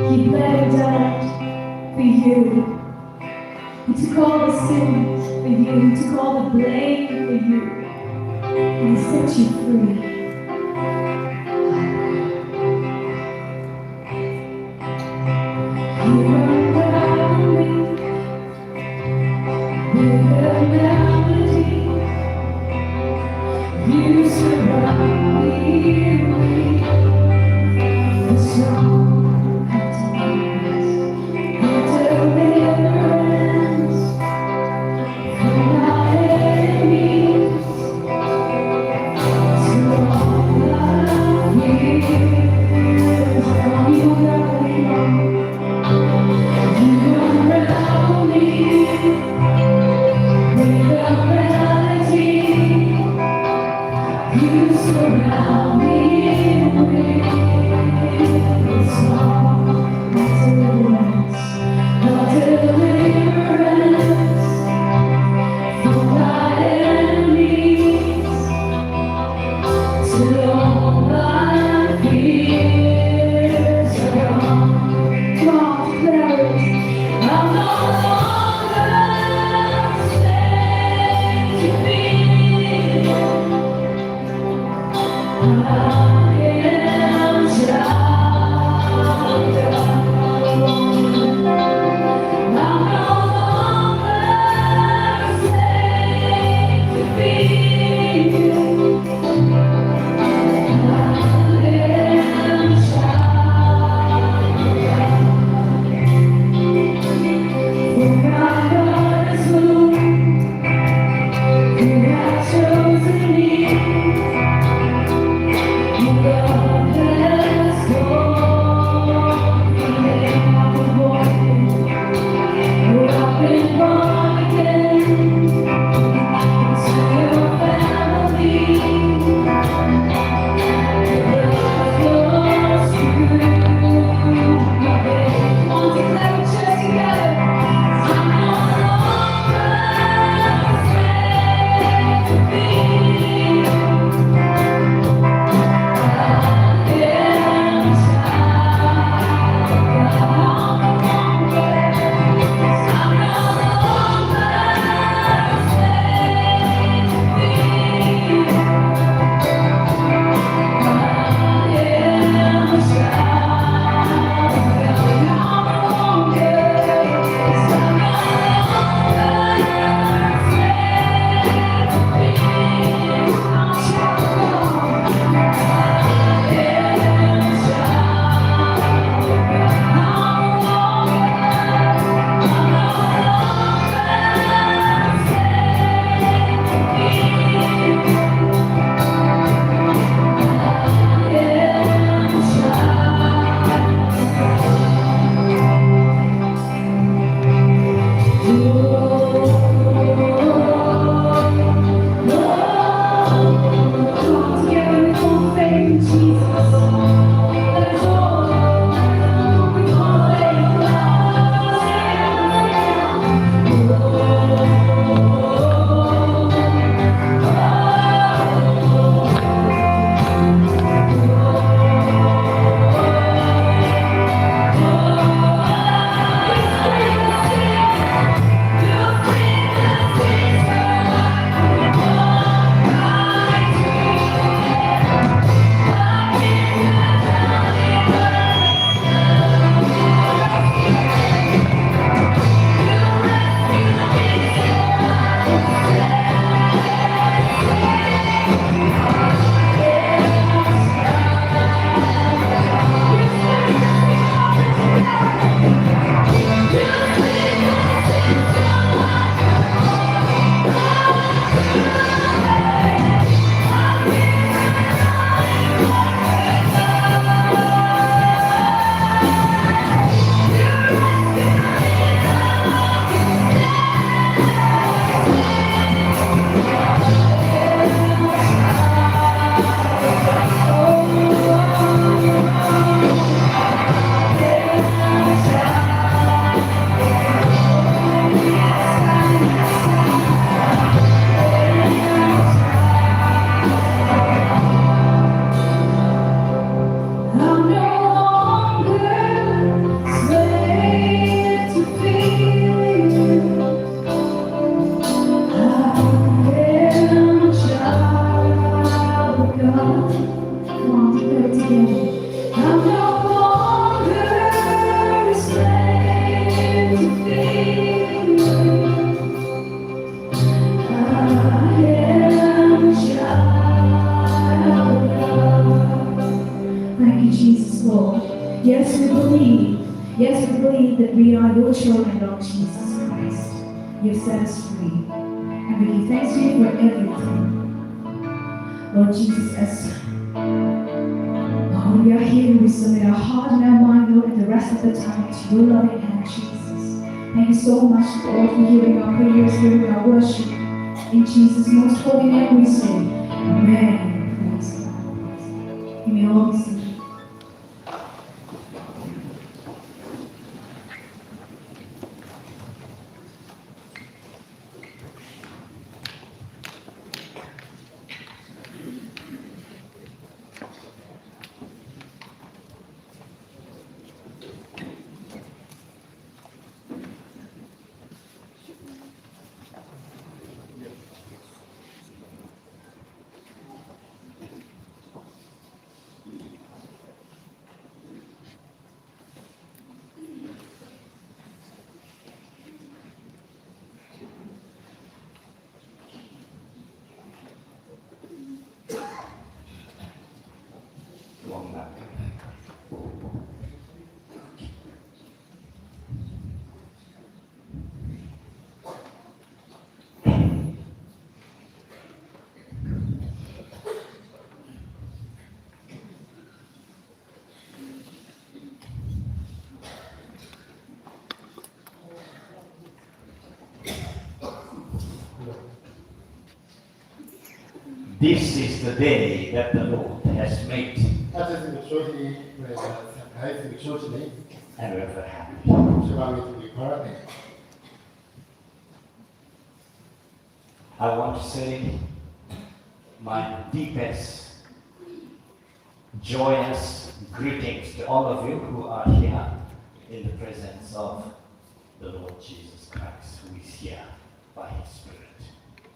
He bled and died for you. He took all the sin for you. He took all the blame for you. And he set you free. You are welcome. With a melody, you surround me with the song of deliverance, of deliverance from my enemies. Come on, declare it together. I'm no longer a slave to fear. I am a child of God. Thank you, Jesus, Lord. Yes, we believe. Yes, we believe that we are your children, Lord Jesus Christ. You've set us free. And we give thanks to you for everything. Lord Jesus, as, oh, we are here, we submit our heart and our mind, Lord, and the rest of the time to your loving hand, Jesus. Thank you so much, Lord, for hearing our prayers, hearing our worship. In Jesus' most holy name we say, Amen. Praise God. You may all be seated. This is the day that the Lord has made. Aja zimiksho hi, Varena semkahai zimiksho china. And we are very happy. Shivang mi tumi parade. I want to say my deepest joyous greetings to all of you who are here in the presence of the Lord Jesus Christ, who is here by his Spirit.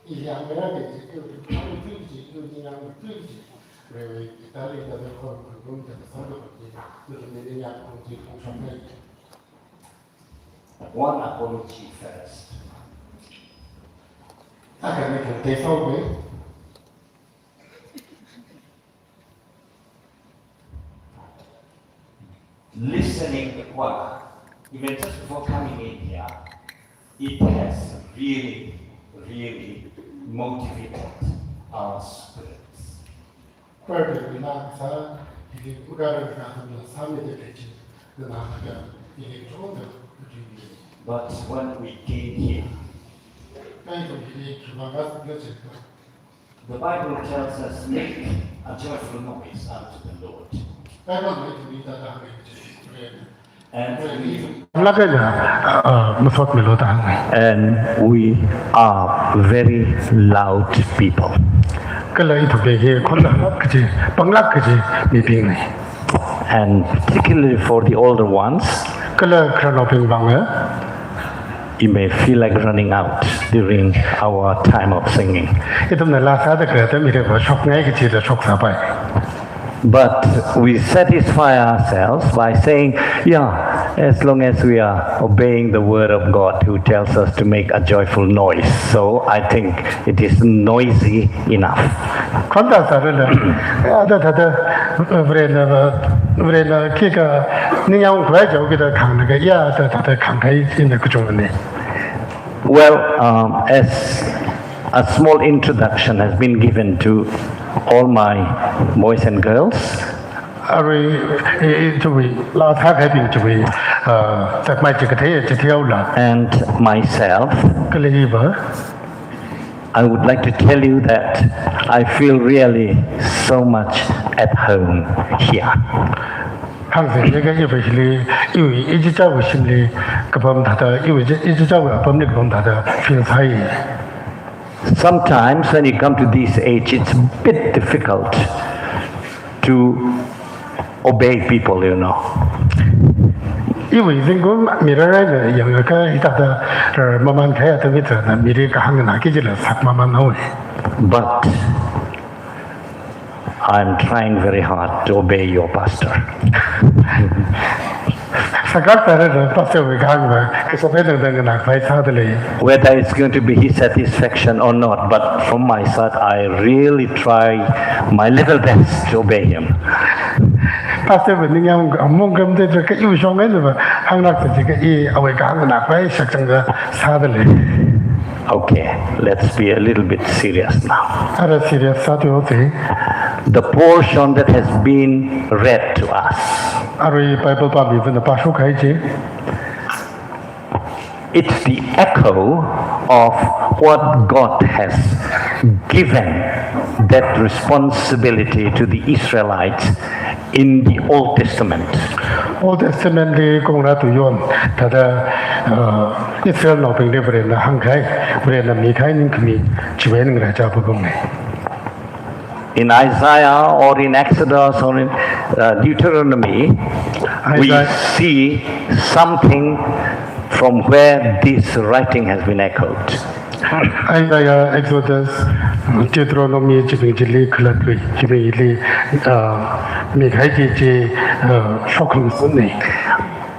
Iyang mera ke ji, yu tu, yu tu ji, yu ni yang tu ji. Rewe, Italy da de kon kun kun da de sando ji, yu tu ni ni yang kun ji kun shong nei. One apology first. Akha ni kan te fau be. Listening the choir, even just before coming in here, it has really, really motivated our spirits. Choir bingna sā, hili ugar na sāmi de pechi, na na ka, hili chonda, hili. But when we came here, kai to hili chumanga sā de. The Bible tells us, "Make a joyful noise unto the Lord." Bible mai tumi ta ta mai chi. And we, laka na, uh, masot milo ta. And we are very loud people. Kala ithuke hi khon lak kaji, pang lak kaji mibing nei. And particularly for the older ones, kala khararnaobing vang, eh? You may feel like running out during our time of singing. Ithumna laa sāda khalei atam hili va shokngai kachi da shok sāpai. But we satisfy ourselves by saying, "Yeah, as long as we are obeying the word of God, who tells us to make a joyful noise." So I think it is noisy enough. Khonta sārala, ada thāda, Varena, Varena khikha ningyāng khavai jihaoki da khanglaga, ya, ada thāda khangkahai china kachungna. Well, um, as a small introduction has been given to all my boys and girls. Arui, i, i, tui, laa sākahaibing tui, uh, zakmai chi kathei, chi thihaola. And myself. Kala iva. I would like to tell you that I feel really so much at home here. Hāngzanglaga iva hili, iwui ichichāwui shimli kapam thāda, iwui ichichāwui apamli kapam thāda feel sāi. Sometimes when you come to this age, it's a bit difficult to obey people, you know. Iwui zingkum mi rāraila yangakha hithāda rāra mamānkahai atam hitharan mili kahāngna kajila sak mamānhaowa. But I'm trying very hard to obey your pastor. Sakak tare da pastor wui kahāng va, kaso pe dang dang na phai sa da lei. Whether it's going to be his satisfaction or not, but from my side, I really try my level best to obey him. Pastor wui ningyāng among kam de ka yu shong ai va, hānglak sa ji ka i awui kahāng na phai shakchang ka sa da lei. Okay, let's be a little bit serious now. Ara serious sāthuihaosa. The portion that has been read to us, arui Bible pāmivana pāshok kahai chi, it's the echo of what God has given that responsibility to the Israelites in the Old Testament. Old Testament li kong ra tu yon, thāda, uh, Israelnaobingli Varena hāngkahai, Varena mikahai ningkhami chiwui eina ngaraichā pabang nei. In Isaiah or in Exodus or in, uh, Deuteronomy, we Isaiah. see something from where this writing has been echoed. Isaiah, Exodus, Deuteronomy chibing chili khalattawui, chibingli, uh, mikahai chi chi, uh, shokkhang sānei.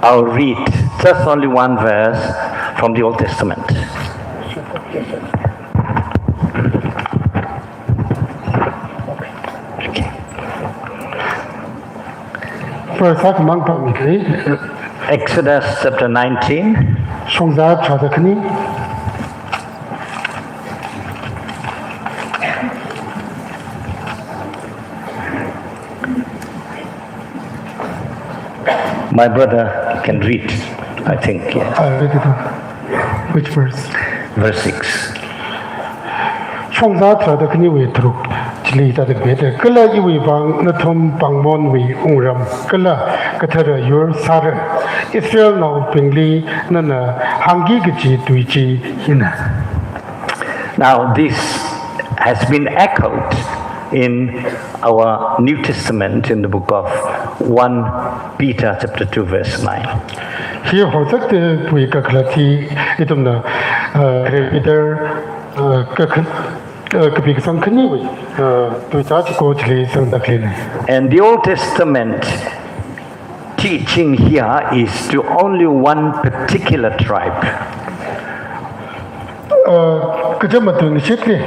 I'll read just only one verse from the Old Testament. Verse akhamang pāmi kri. Exodus chapter nineteen. Shongzā tharāda khani. My brother can read, I think, yes. I'll read it out. Which verse? Verse six. Shongzā tharāda khaniwui tharuk chili hithāda kapida, kala iwui vang nathum pāngmonwui wungram, kala kathara yur sāra, Israelnaobingli nana hāngki kaji tui chi hina. Now, this has been echoed in our New Testament in the book of First Peter chapter two verse nine. Hi hozak te pui kakhalat hi ithumna, uh, Peter, uh, kakha-, uh, kapi kasang khaniwui, uh, tuizā chiko chili sangda khalei nei. And the Old Testament teaching here is to only one particular tribe. Uh, kachama tuingashitli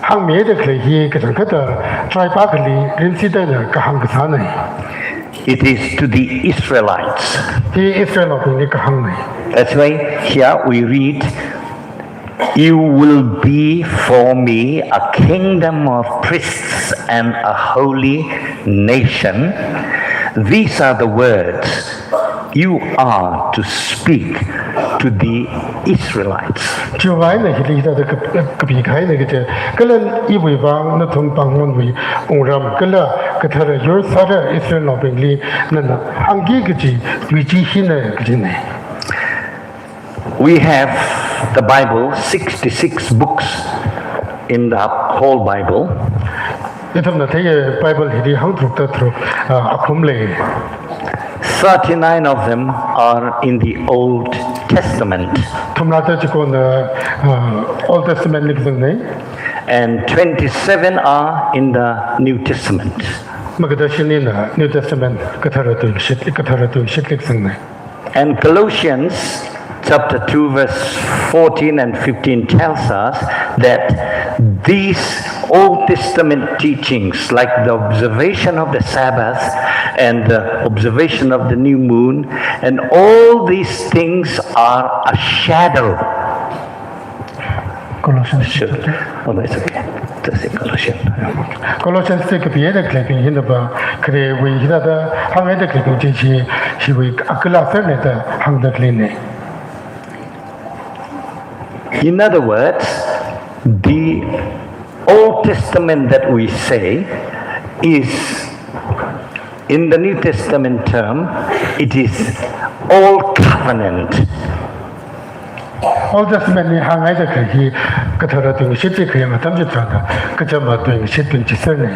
hāngmida khalei hi kachangkhatta tribe akhali rinsi da eina kahāng kasā nei. It is to the Israelites. Hi Israelnaobingli kahāng nei. That's why here we read, "You will be for me a kingdom of priests and a holy nation. These are the words you are to speak to the Israelites." Chiwui eina hili hithāda kap-, kapi kahai nei kaje, kala iwui vang nathum pāngmonwui wungram, kala kathara yur sāra Israelnaobingli nana hāngki kaji tui chi hina kaji nei. We have the Bible, sixty-six books in the whole Bible. Ithumna theiya Bible hili hangtharukta tharuk, uh, akhum lei. Thirty-nine of them are in the Old Testament. Thumrāda chikona, uh, Old Testament li kazang nei. And twenty-seven are in the New Testament. Makada shinina New Testament kathara tuingashit, kathara tuingashitli kazang nei. And Colossians chapter two verse fourteen and fifteen tells us that these Old Testament teachings, like the observation of the Sabbath and the observation of the new moon, and all these things are a shadow. Colossians. Sure. Oh, no, it's okay. Just say Colossians. Colossians te kapida khaleibing hina va, kharewui hithāda hāngda khaleibing chi hi, hiwui akhala sāra da hāngda khalei nei. In other words, the Old Testament that we say is, in the New Testament term, it is old covenant. Old Testament li hāngda khalei hi kathara tuingashit chi khayang atam chitharan kachama tuingashitbing chi sāra nei.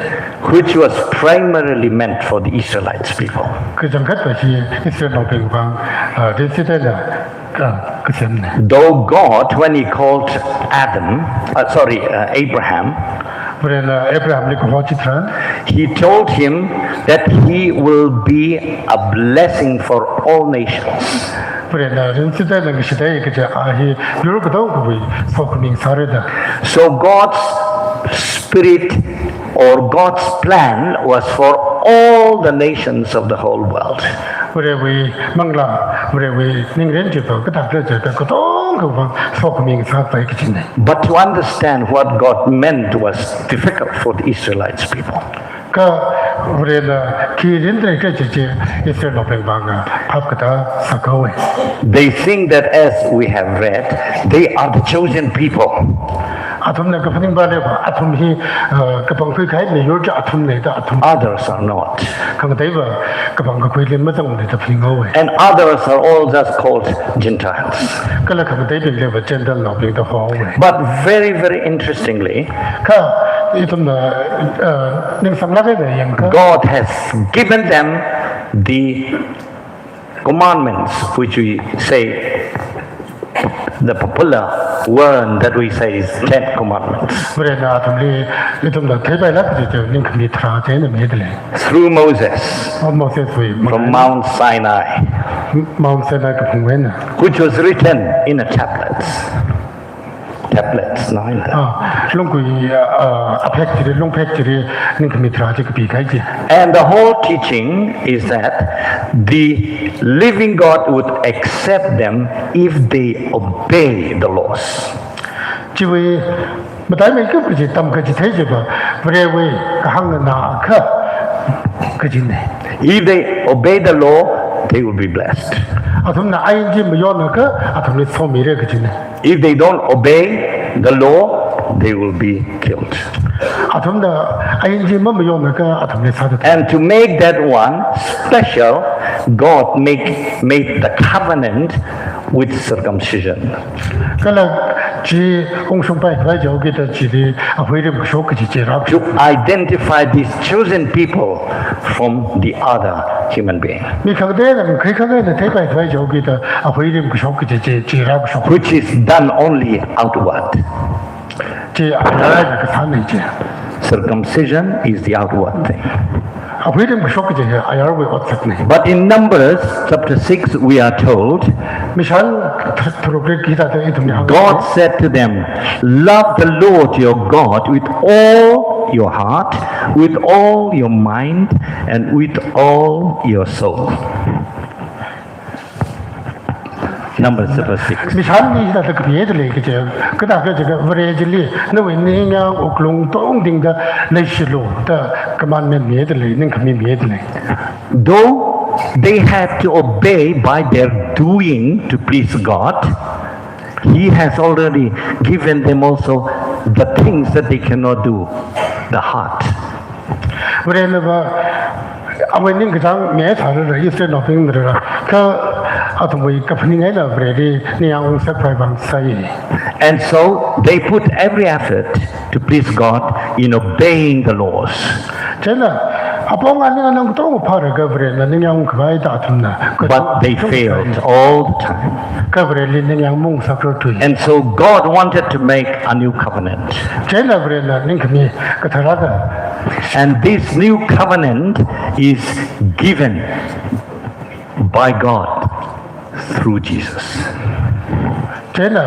Which was primarily meant for the Israelites people. Kachangkhat va hi Israelnaobing vang, uh, rinsi da eina, uh, kasem nei. Though God, when he called Adam, uh, sorry, uh, Abraham, Varena Abrahamli kaho chitharan, He told him that he will be a blessing for all nations. Varena rinchitheida ngashitei kaja a hi yur katonga kawui sokhami sārada. So God's spirit or God's plan was for all the nations of the whole world. Varewui manglā, Varewui ningrin chiva kathāda jiakha katonga kawui sokhami sāpai kajina. But to understand what God meant was difficult for the Israelites people. Kha Varena khi rinda kaji chi Israelnaobing vang phap katā sāhaowa. They think that as we have read, they are the chosen people. Athumna kaphaning vālei va, athum hi, uh, kapangkhui kahai miyur chi athumna da athum. Others are not. Khangateiva kapangkakhuili mazangmana da phaninghaowa. And others are all just called Gentiles. Kala khangateibingli va Gentilenaobing da haowa. But very, very interestingly, kha ithumna, uh, ningsanglāk eina yangakha, God has given them the commandments, which we say, the popular word that we say is Ten Commandments. Varena athumli ithumna theipailāk kaji chi ningkhami tharā china midalei. Through Moses, oh, Moseswui from Mount Sinai, Mount Sinai kaphung eina, which was written in a tablets. Tablets, no, in the Ah, longkui, ah, aphek chili, longphek chili ningkhami tharā chi kapi kahai chi. And the whole teaching is that the living God would accept them if they obey the laws. Chiwui mataimeikap kaji tamkachithei chiva, Varewui kahāng nganāakha kajina. If they obey the law, they will be blessed. Athumna ain chi mayonakha athumli somira kajina. If they don't obey the law, they will be killed. Athumna ain chi mamayonakha athumli sāda. And to make that one special, God make, made the covenant with circumcision. Kala chi ungshungpai khavai chihaokida chili ahui rimkashok kaji chi rā. To identify these chosen people from the other human being. Mi khangateina, mi khikhangateina theipai khavai chihaokida ahui rimkashok kaji chi, chi rākashok. Which is done only outward. Chi ayar eina kasāna chi. Circumcision is the outward thing. Ahui rimkashok kaji hi ayarwui otsakna. But in Numbers chapter six, we are told, Mishān th-, tharuk rik hithāda ithumli hāng. God said to them, "Love the Lord your God with all your heart, with all your mind, and with all your soul." Numbers chapter six. Mishānli hithāda kapidalei kaja, kathāda kaja, Vare chili nawui ningyāng wuklung tongtingda leishilu da commandment midalei, ningkhami midalei. Though they had to obey by their doing to please God, He has already given them also the things that they cannot do, the heart. Varena va, awui ningkachāng mi sāra, Israelnaobing rāra, kha athumwui kaphaning eina Vareli ningyāng ungsak khavai vang sāi. And so they put every effort to please God in obeying the laws. Chieina, apong aning anang katonga phālaga Varena ningyāng ungkhavai da athumna. But they failed all the time. Kha Vareli ningyāng maungsakrar tui. And so God wanted to make a new covenant. Chieina Varena ningkhami kathara ka. And this new covenant is given by God through Jesus. Chieina,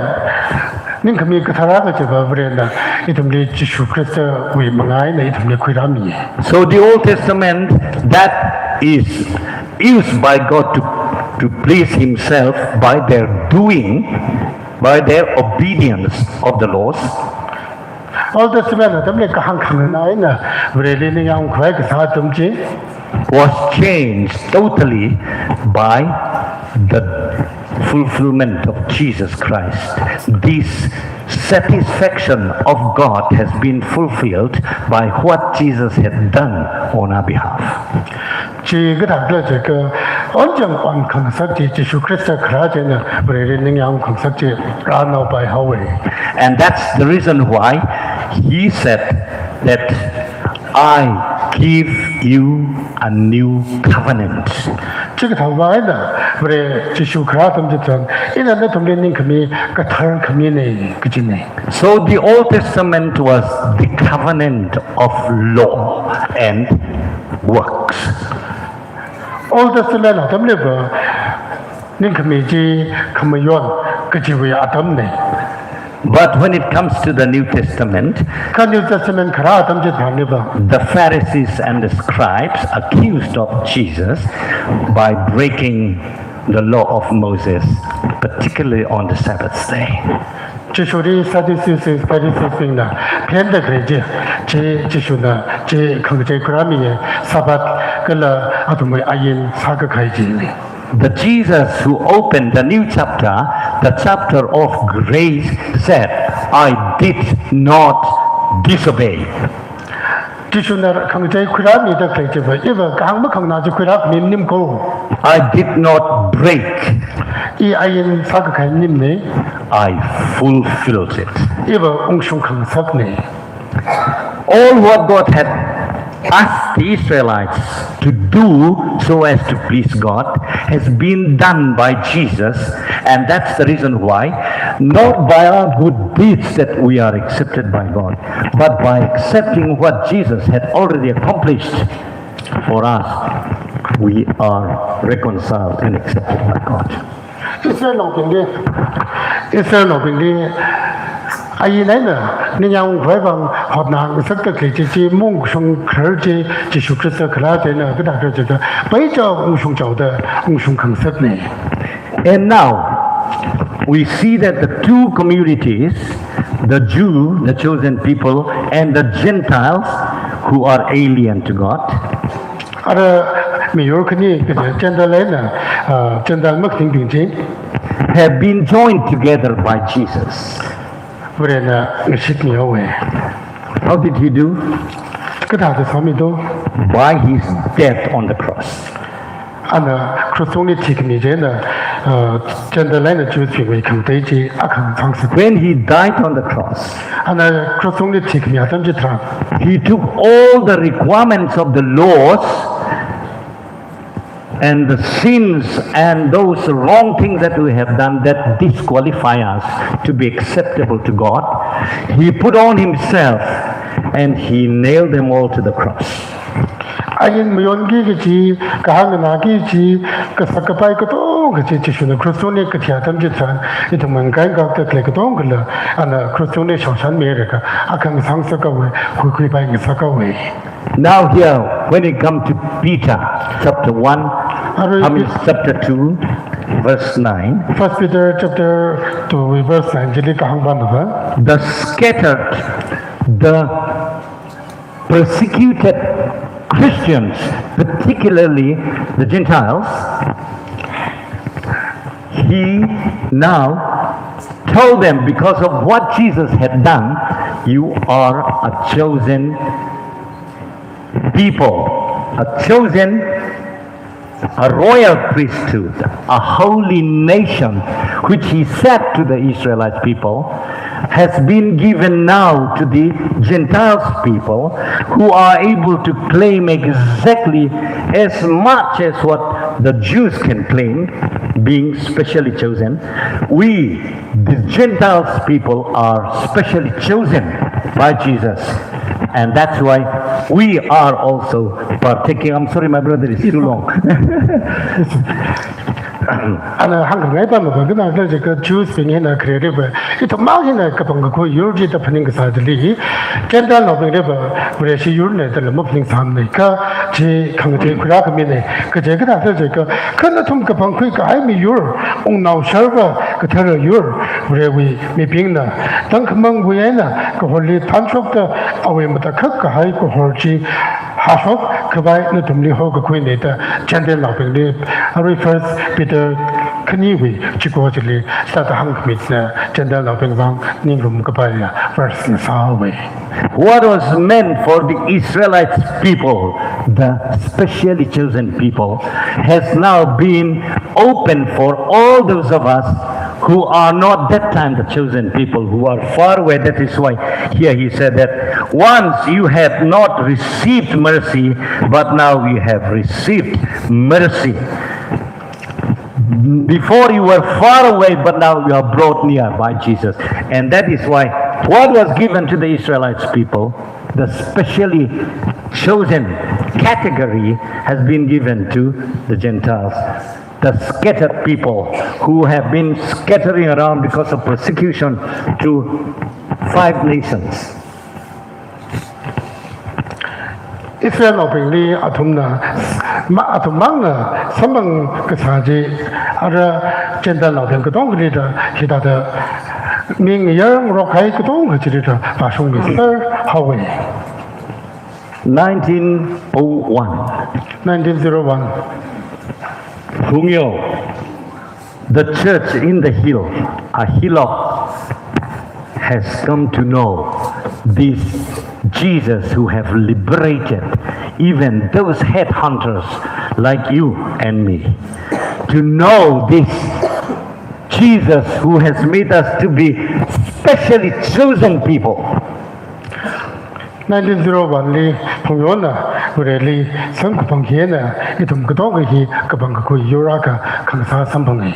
ningkhami kathara kajiva Varena ithumli Jishu Khristawui mangā eina ithumli khuirāmi. So the Old Testament that is used by God to, to please Himself by their doing, by their obedience of the laws. Old Testament atamli kahāng khanganā eina Vareli ningyāng khavai kasā atam chi was changed totally by the fulfillment of Jesus Christ. This satisfaction of God has been fulfilled by what Jesus had done on our behalf. Chi kathāda jiakha, onchang on khangasak chi, Jishu Khrista kharā china Vareli ningyāng khangasak chi rānaopai haowa. And that's the reason why He said that, "I give you a new covenant." Chikathāwui vang eina, Vare Jishu kharā atam chitharan, ina nathumli ningkhami kathar khamina kajina. So the Old Testament was the covenant of law and works. Old Testament atamliva ningkhami chi khamayon kajiwui atamna. But when it comes to the New Testament, Kha New Testament kharā atam chitharanliva, the Pharisees and the scribes accused of Jesus by breaking the law of Moses, particularly on the Sabbath day. Jishuli Sadducees, Pharisees bingna phenda khalei chi, chi Jishuna chi khangachei khuirāmiya, Sabbath kala athumwui ain sākakhui china. The Jesus who opened the new chapter, the chapter of grace, said, "I did not disobey." Jishuna khangachei khuirāmida khalei chiva, iva kahāng makhanganā chi khuirāmi maningko. "I did not break." I ain sākakhui maningmana. "I fulfilled it." Iva ungshung khangasakna. All what God had asked the Israelites to do so as to please God has been done by Jesus, and that's the reason why, not by our good deeds that we are accepted by God, but by accepting what Jesus had already accomplished for us, we are reconciled and accepted by God. Israelnaobingli, Israelnaobingli ain eina ningyāng ungkhavai vang hotnā ngasakta khalei chi, chi maungshung kharar chi, Jishu Khrista kharā china kathāda khala jiakha, paichao ungshung chaoda ungshung khangasakna. And now, we see that the two communities, the Jew, the chosen people, and the Gentiles who are alien to God, ara miyur khani kaja Gentile eina, ah, Gentile makhaningbing chi, have been joined together by Jesus. Varena ngashitmihaowa. How did he do? Kathāda sāmi do? By his death on the cross. Ana cross tungli thikhami china, ah, Gentile eina Jews bingwui khangatei chi akha ngasāsā. When he died on the cross, Ana cross tungli thikhami atam chitharan, he took all the requirements of the laws and the sins and those wrong things that we have done that disqualify us to be acceptable to God. He put on himself and he nailed them all to the cross. Ain mayonki kaji, kahāng nganāki kaji, kasak kapai katonga chi Jishuna cross tungli kathi atam chitharan, ithum ngakaingakta khalei katongala, ana cross tungli shaoshanmilaga, akha ngasāngasakhaowa, khuikhuipai ngasakhaowa. Now here, when we come to Peter chapter one, Arui I mean, Pet- chapter two, verse nine. First Peter chapter two, verse nine, chili kahāng pānava, the scattered, the persecuted Christians, particularly the Gentiles, he now told them, because of what Jesus had done, "You are a chosen people, a chosen, a royal priesthood, a holy nation, which he said to the Israelite people, has been given now to the Gentiles people, who are able to claim exactly as much as what the Jews can claim, being specially chosen. We, the Gentiles people, are specially chosen by Jesus." And that's why we are also partaking. I'm sorry, my brother, it's too long. Ana hāngkhangai pānava, khanākhala jiakha Jews bing hina khareliva, ithumwui hina kapangkakhui yur chida phaning kasā chili, Gentile naobingliva, Vareshi yurna dala maphaningsāmana, kha chi khangachei khuirākhamina, kaje kathākhala jiakha, kha nathum kapangkhui kahai miyur, wungnao sharva kathara yur, Varewui mibingna, tangkhamangwui eina kahorli thanshokta awui matakhak kahai kahor chi hāshok khavai nathumli hokakhuina da Gentile naobingli, arui First Peter khaniwui chiko chili sāda hāngkhami china Gentile naobing vang ningrum kapaiya verse na sāhaowa. What was meant for the Israelites people, the specially chosen people, has now been open for all those of us who are not that time the chosen people, who are far away. That is why here he said that once you had not received mercy, but now you have received mercy. Before you were far away, but now you are brought near by Jesus. And that is why what was given to the Israelites people, the specially chosen category, has been given to the Gentiles, the scattered people who have been scattering around because of persecution to five nations. Israelnaobingli athumna, ma-, athummangna samphang kasā chi, ara Gentilenaobing katongali da, hithāda mi ngayarngarok kahai katonga chili da, vāshungmiser haowa. Nineteen oh one. Nineteen zero one. Phungyo, the church in the hill, a hillock, has come to know this Jesus who have liberated even those headhunters like you and me. To know this Jesus who has made us to be specially chosen people. Nineteen zero one li Phungyona Vareli samkaphang hina ithum katonga hi kapangkakhui yur akha khangasā samphanga.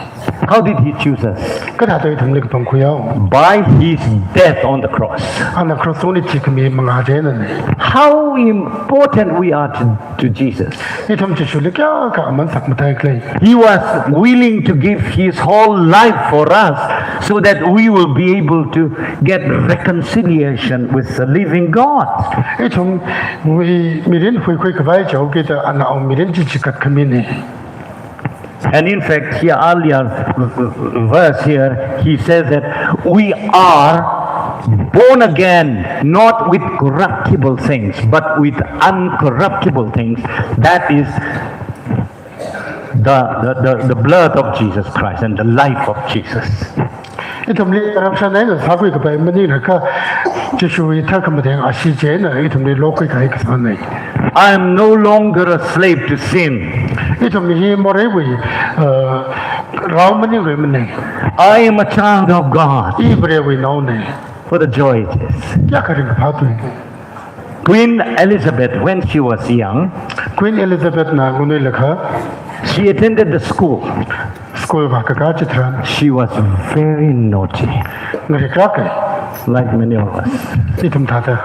How did he choose us? Kathāda ithumli kapangkhui haowa? By his death on the cross. Ana cross tungli thikhami mangā chieina. How important we are to, to Jesus. Ithum Jishuli kayākha aman sakmathei khala. He was willing to give his whole life for us so that we will be able to get reconciliation with the living God. Ithumwui mirin huikhui khavai chihaokida ana awui mirin chi chikatkhami na. And in fact, here earlier v-, v-, verse here, he says that we are born again, not with corruptible things, but with uncorruptible things. That is the, the, the, the blood of Jesus Christ and the life of Jesus. Ithumli corruption eina sākhui kapai maningakha, Jishuwui tharkhamatheng ashee chieina ithumli lokhui kahai kasāna. I am no longer a slave to sin. Ithum hi moreiwui, uh, rao maningrarmana. I am a child of God. I Varewui naona. What a joy it is. Kayākha ringkaphā tui. Queen Elizabeth, when she was young, Queen Elizabeth na nganuilakha, she attended the school. School vākakā chitharan, she was very naughty, ngarik rākahai, like many of us. Ithum thāda.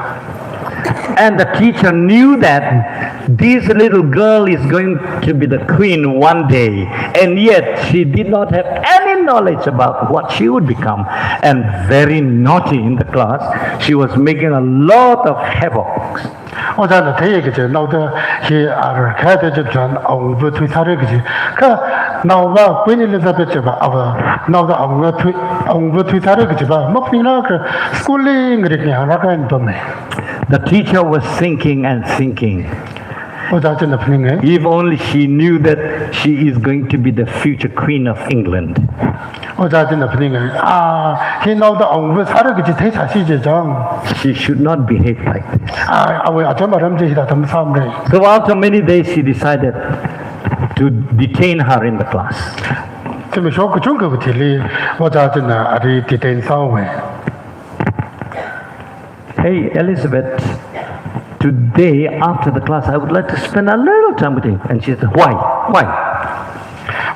And the teacher knew that this little girl is going to be the queen one day, and yet she did not have any knowledge about what she would become, and very naughty in the class. She was making a lot of havoc. Ojāna theiya kaji, naoda hi ararkhaida chitharan awungva thuisāra kaji. Kha naova Queen Elizabeth chiva, ava naoda awunga thui, awungva thuisāra kajiva maphaninglāka, school li ngarik ngarākahai eina pamma. The teacher was thinking and thinking. Ojā china phaninga. If only she knew that she is going to be the future queen of England. Ojā china phaninga. Ah, hi naoda awungva sāra kaji theisāsi chijang, she should not behave like this. Ah, awui acham aram chi hithāda masāmara. So after many days, she decided to detain her in the class. Zimiksho kachungkha kathili ojā china ali detain sāhaowa. "Hey, Elizabeth, today after the class, I would like to spend a little time with you." And she said, "Why? Why?"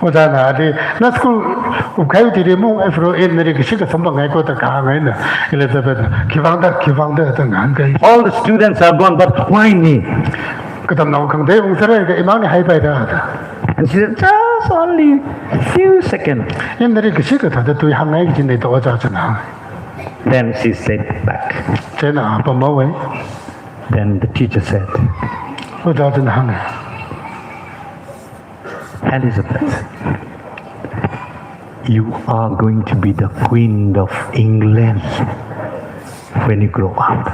Ojāna ali, "Na school upkahai thili maunghaifaro, ina nali kashika samphanghaiko," da kahāng eina, Elizabeth na, "Khiwuivang da, khiwuivang da," da ngahānkai. "All the students are gone, but why me?" "Katamnao khangatei ungsāra, kha imangna haipaira," da. And she said, "Just only few seconds." "Ina nali kashika thāda tui hāngngai," kajina da ojā china. Then she said back. Chieina pamhaowa. Then the teacher said, ojā china hānga, "Elizabeth, you are going to be the Queen of England when you grow up."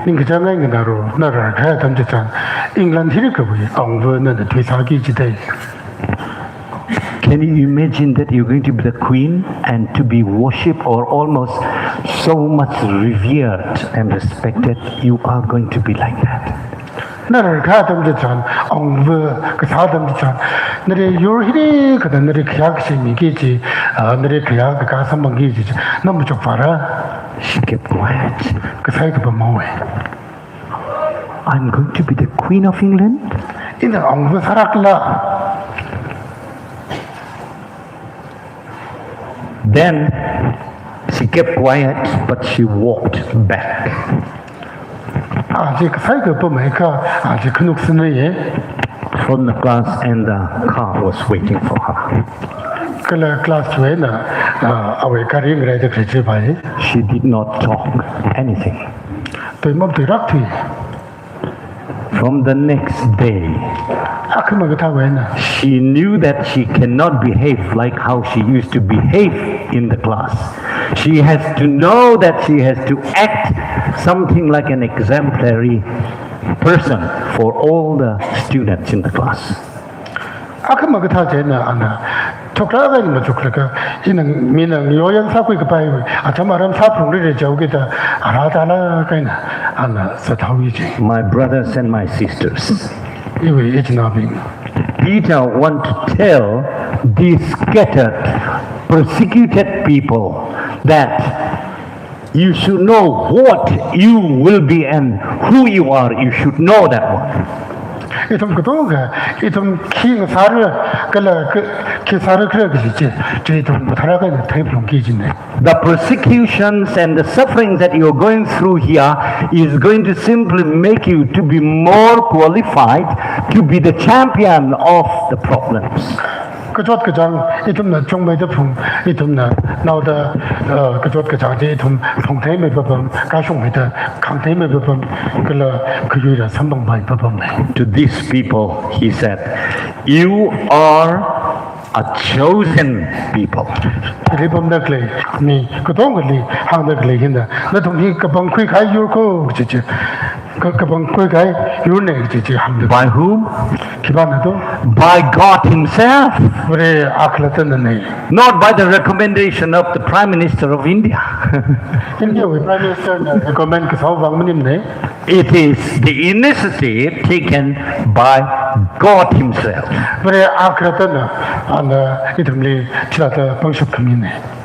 Ningkachāng nganāro, na rarkahai atam chitharan England hi rikhawui awungva nana thuisāki jidalei. Can you imagine that you're going to be the queen and to be worshipped or almost so much revered and respected? You are going to be like that. Na rarkahai atam chitharan, awungva kasā atam chitharan, nali yur hi rikhada nali khayā kashi miki kaji, ah, nali khayā kakā samphangki kaji, na machukvāra? She kept quiet. Kasai kapamhaowa. "I'm going to be the Queen of England?" Ina awungva sāra khala. Then she kept quiet, but she walked back. A chi kasai kapam haikha, a chi khanuk sinai ye. From the class, and the car was waiting for her. Kala class wui eina, a, awui gari ngaraida khalei chi pai. She did not talk anything. Tui maptui rak thui. From the next day, akhama kathāwui eina, she knew that she cannot behave like how she used to behave in the class. She has to know that she has to act something like an exemplary person for all the students in the class. Akhama kathā chieina ana, thukra kahaina machuklaga, ina mina yoyang sākhui kapai, acham aram sāphalungra jihaokida, ara tala kahaina, ana sāthaoyi chi. My brothers and my sisters, iwui ichinabing, Peter want to tell these scattered, persecuted people that you should know what you will be and who you are. You should know that one. Ithum katonga, ithum khi ngasāra, kala khi, khi sāra khala kaji chi, chi ithum mathālāk eina theiphalungki kajina. The persecutions and the sufferings that you're going through here is going to simply make you to be more qualified to be the champion of the problems. Kachot kachāng, ithumna chungmeida phung, ithumna naoda, uh, kachot kachāng chi ithum phungtheimei papam, kashungmeida khangtheimei papam, kala khayuira samphangmei papam. To these people, he said, "You are a chosen people." Hili pamda khalei mi katongali hāngda khalei hina, nathum hi kapangkhui kahai yur ko, chi chi. Ka-, kapangkhui kahai yurna kaji chi hāngda. By whom? Khipāna to? By God Himself. Vare A khalattana. Not by the recommendation of the Prime Minister of India. India wui Prime Minister na recommend kasā vang maningmana. It is the initiative taken by God Himself. Vare A khalattana, ana ithumli chithāda pangshap khamina.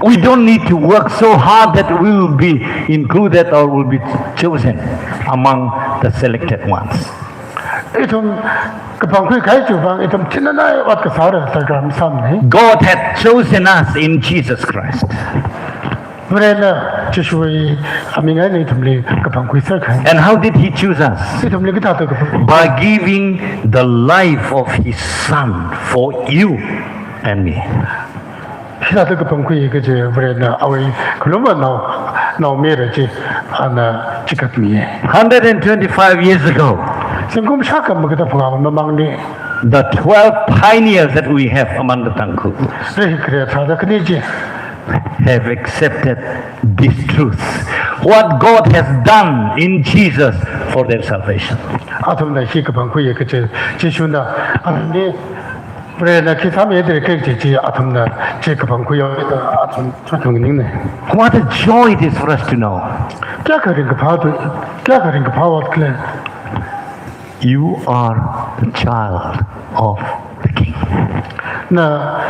We don't need to work so hard that we will be included or will be chosen among the selected ones. Ithum kapangkhui kahai chiwui vang ithum thinanai ot kasāra tarkam samna. God had chosen us in Jesus Christ. Varena Jishuwui aming eina ithumli kapangkhui serkahai. And how did He choose us? Ithumli kathāda kapangkhui? By giving the life of His Son for you and me. Hithāda kapangkhui kaji Varena awui khalumva nao, naomayara chi ana chikatmiya. Hundred and twenty-five years ago, zingkum shākha maga da phangā mamangli, the twelve pioneers that we have among the Tangkhul, rihik kharei tharāda khani chi, have accepted this truth, what God has done in Jesus for their salvation. Athumna hi kapangkhui kaji, Jishuna athumli Varena khi sāmida khalei kaji chi athumna chi kapangkhui, athum chotnganing ne. What a joy it is for us to know. Kayākha ringkaphā to, kayākha ringkaphā ot khala. You are the child of the King. Na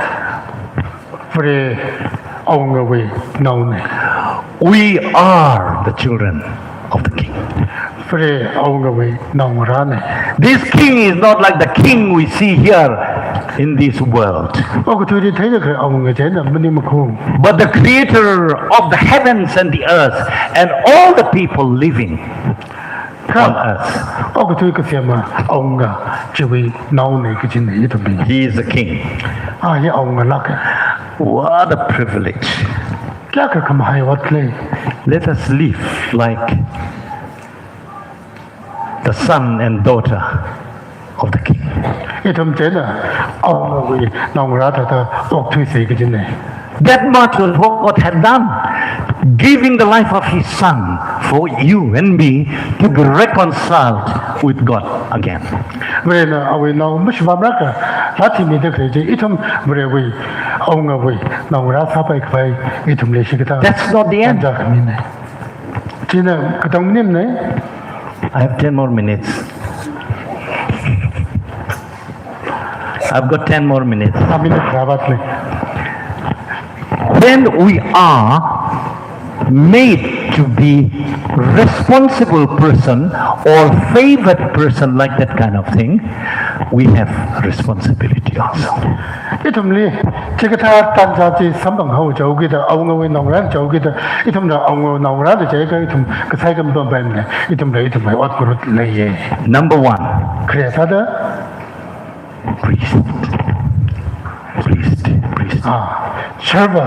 Vare awungawui naona. We are the children of the King. Vare awungawui naongarāna. This King is not like the king we see here in this world. Okathuili theida khalei awunga chieina maningmakho. But the Creator of the heavens and the earth and all the people living on earth. Kha okathui kasema awunga chiwui naona kajina ithumli. He is the King. A hi awungalāka. What a privilege. Kayākha khamahai ot khala. Let us live like the son and daughter of the King. Ithum chieina awungawui naongarā thāda okthuisa kajina. That much was what God had done, giving the life of His Son for you and me to be reconciled with God again. Varena awui nao mashivamraka rāthimida khalei chi, ithum Varewui awungawui naongarā sāpai kapai ithumli shikathā. That's not the end. Tanja khamina. China katang maningmana. I have ten more minutes. I've got ten more minutes. A minute kharā vātli. When we are made to be responsible person or favored person like that kind of thing, we have responsibility also. Ithumli, chikathā tanja chi samphang haochaokida, awungawui naongarān chaokida, ithumna awungawui naongarān da jiakha ithum kasai kam pampai ne, ithumla ithumwui ot ngarut leiya. Number one. Khare sāda? Priest. Priest. Priest. Ah, sharpa.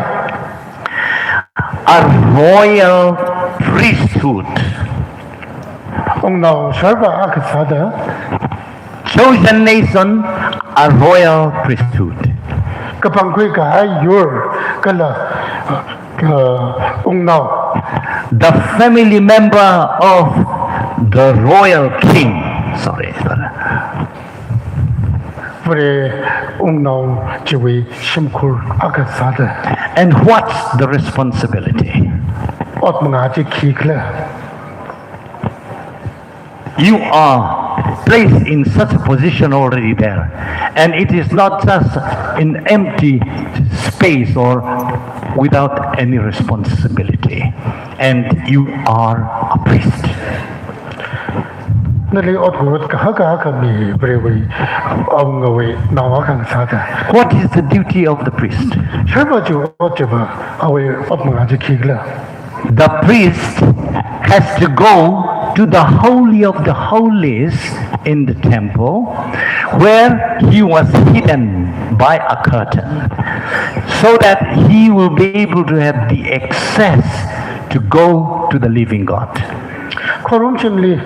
A royal priesthood. Wungnao sharpa akha sāda. Chosen nation, a royal priesthood. Kapangkhui kahai yur kala, uh, wungnao. The family member of the royal king. Sorry, sorry. Vare wungnao chiwui shimkhur akha sāda. And what's the responsibility? Ot mangā chi khikhala? You are placed in such a position already there, and it is not just an empty space or without any responsibility, and you are a priest. Nali ot ngarut kahaka akha mi, Varewui awungawui nao akha sāda. What is the duty of the priest? Sharpa chi ot chiva, awui ot mangā chi khikhala? The priest has to go to the Holy of the Holies in the temple, where he was hidden by a curtain, so that he will be able to have the access to go to the living God. Khorumshimli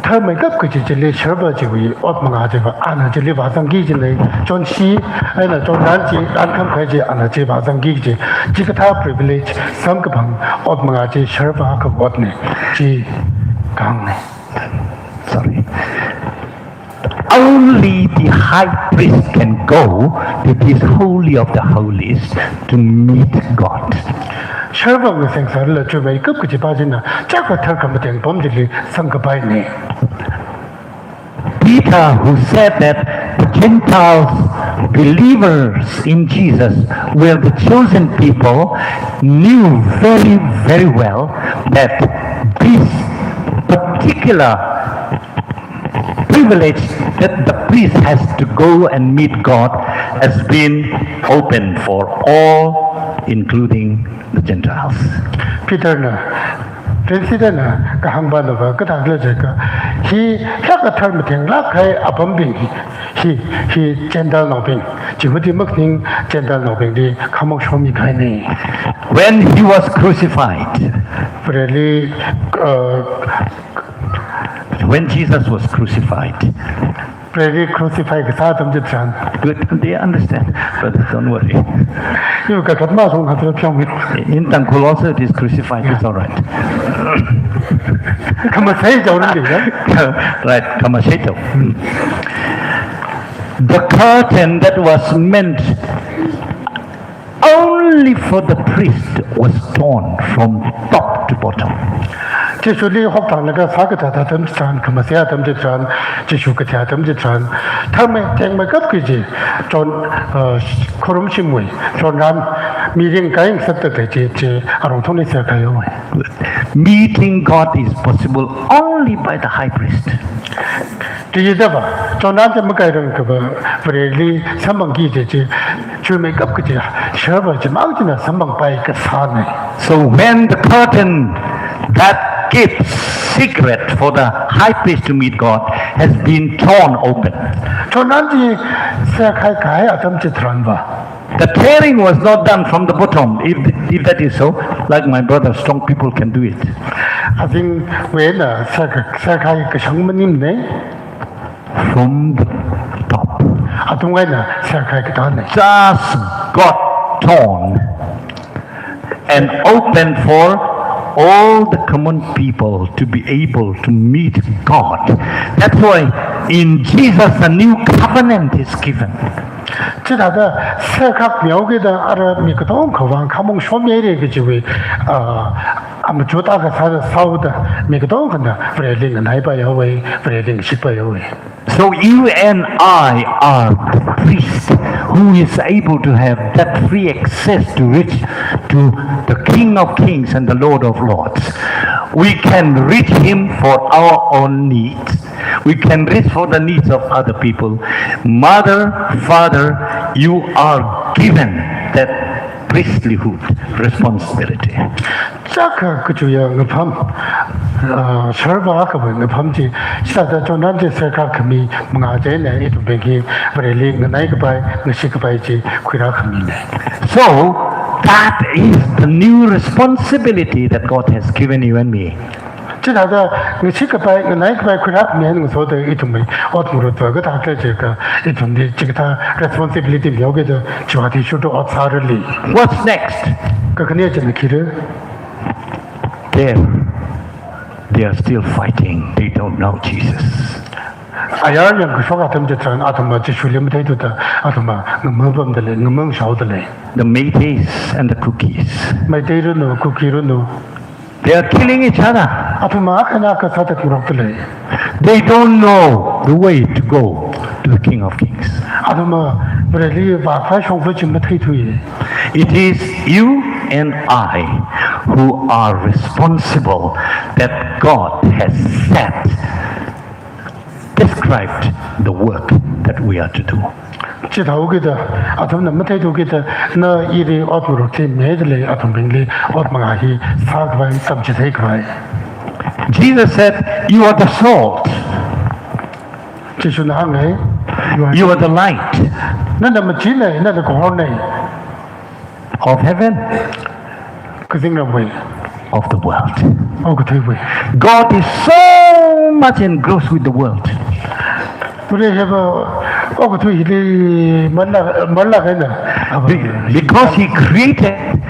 tharmeikap kaji chili sharpa chiwui ot mangā chiva ana chili vāzangki kajina, chonshi eina chonran chi, rankham kahai chi ana chi vāzangki kaji, chikathā privilege samkaphang ot mangā chi sharpa akha otna, chi kahāngna. Sorry. Only the high priest can go to this holy of the holies to meet God. Sharpa ngaseng sālala chuimeikap kajipa china chaka tharkhamateng pam chili samkapaina. Peter, who said that the Gentiles, believers in Jesus, were the chosen people, knew very, very well that this particular privilege that the priest has to go and meet God has been open for all, including the Gentiles. Peter na, Peter na kahāngpa nava kathākhala jiakha, hi laka tharmathenglāk kahai apambing hi, hi Gentile naobing, Jihudi makhaning Gentile naobingli khamong shomi kahaina. When he was crucified, Vareli, uh, when Jesus was crucified, Vareli crucify kasā atam chitharan. Good, they understand, but don't worry. You kakatma song hatra pyong. In Tangkhul also it is crucified, it's all right. Khamasei jaoran di, yeah? Right, khamasei jao. The curtain that was meant only for the priest was torn from top to bottom. Jishuli hokthanglaga sākathā atam chitharan, khamasei atam chitharan, Jishu kathei atam chitharan, tharmei tengmeikap kaji, chon, uh, khorumshimwui, chonran, mirin kaingasakta kaji chi, arong thongli serkahai haowa. Meeting God is possible only by the high priest. Chiyidava, chonran chi makairang kava, Vareli samphangki kaji chi, chuimeikap kaji, sharpa chimang china samphangpai kasāna. So when the curtain that gives secret for the high priest to meet God has been torn open. Chonran chi serkahai kahai atam chitharanva, the tearing was not done from the bottom, if, if that is so, like my brother, strong people can do it. Azingwui eina serka-, serkahai kashang maningmana. From the top. Athumwui eina serkahai katāna. Just got torn and open for all the common people to be able to meet God. That's why in Jesus a new covenant is given. Chithāda serkahai mihaokida ara mi katonga vang khamong shomhaira kajiwui, ah, amachut akha sāda sāhaoda mi katonga khana Vareli nganaipai haowa, Vareli ngashitpai haowa. So you and I are the priest who is able to have that free access to reach to the King of Kings and the Lord of Lords. We can reach Him for our own needs. We can reach for the needs of other people. Mother, father, you are given that priestlyhood responsibility. Chaka kachuya ngapam, ah, sharva kaba ngapam chi, chithāda chonam chi serka khami mangā chieina, ithum bing hi Vareli nganai kapai, ngashi kapai chi khuirā khami ne. So, that is the new responsibility that God has given you and me. Chithāda ngashi kapai, nganai kapai khuirā khami ngasoda ithumwui ot ngarut va kathā khala jiakha, ithumli chikathā responsibility mihaokida, chiwui athishurda ot sārali. What's next? Kakhane china khira? There, they are still fighting. They don't know Jesus. Ayar yangkashok atam chitharan athumva Jishuli matheithuda athumva ngamapamda lei, ngamashokda lei. The Meiteis and the Kukis. Meitei ranu, Kuki ranu. They are killing each other. Athumva akha eina akha sāda ngarokda lei. They don't know the way to go to the King of Kings. Athumva Vareli vākhavai shongfa chi matheithuya. It is you and I who are responsible that God has set, described the work that we are to do. Chithāhaokida, athumna matheithukida, na ili ot ngarut chi mida lei, athumbingli ot mangā hi sākhavai, tamchitheikhavai. Jesus said, "You are the salt." Jishuna hānga, "You are, you are the light." Nana machina, nana kahorna. Of heaven. Kazingramwui. Of the world. Okathuiwui. God is so much engrossed with the world. Vare hiva okathui hili manla, manla kahaina. Be-, because He created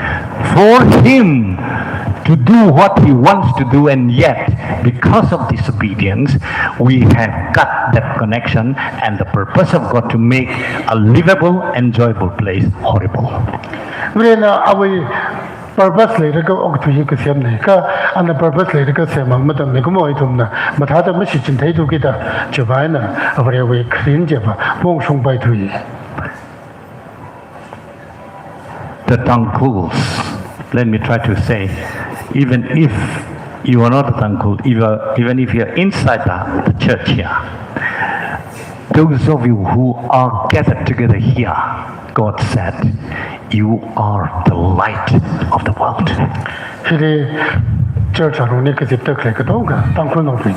for Him to do what He wants to do, and yet, because of disobedience, we have cut that connection and the purpose of God to make a livable, enjoyable place horrible. Varena awui purpose leilaga okathui hi kasemna, kha ana purpose leilaga semhao matamna, mikumo ithumna mathāda mashichintheithukida, chiwui vang eina Varewui kharing chiva mongshungpaithui. The Tangkhuls, let me try to say, even if you are not a Tangkhul, even, even if you are inside the, the church here, those of you who are gathered together here, God said, "You are the light of the world." Hili church alungli kazipda khalei katonga, Tangkhulnaobing.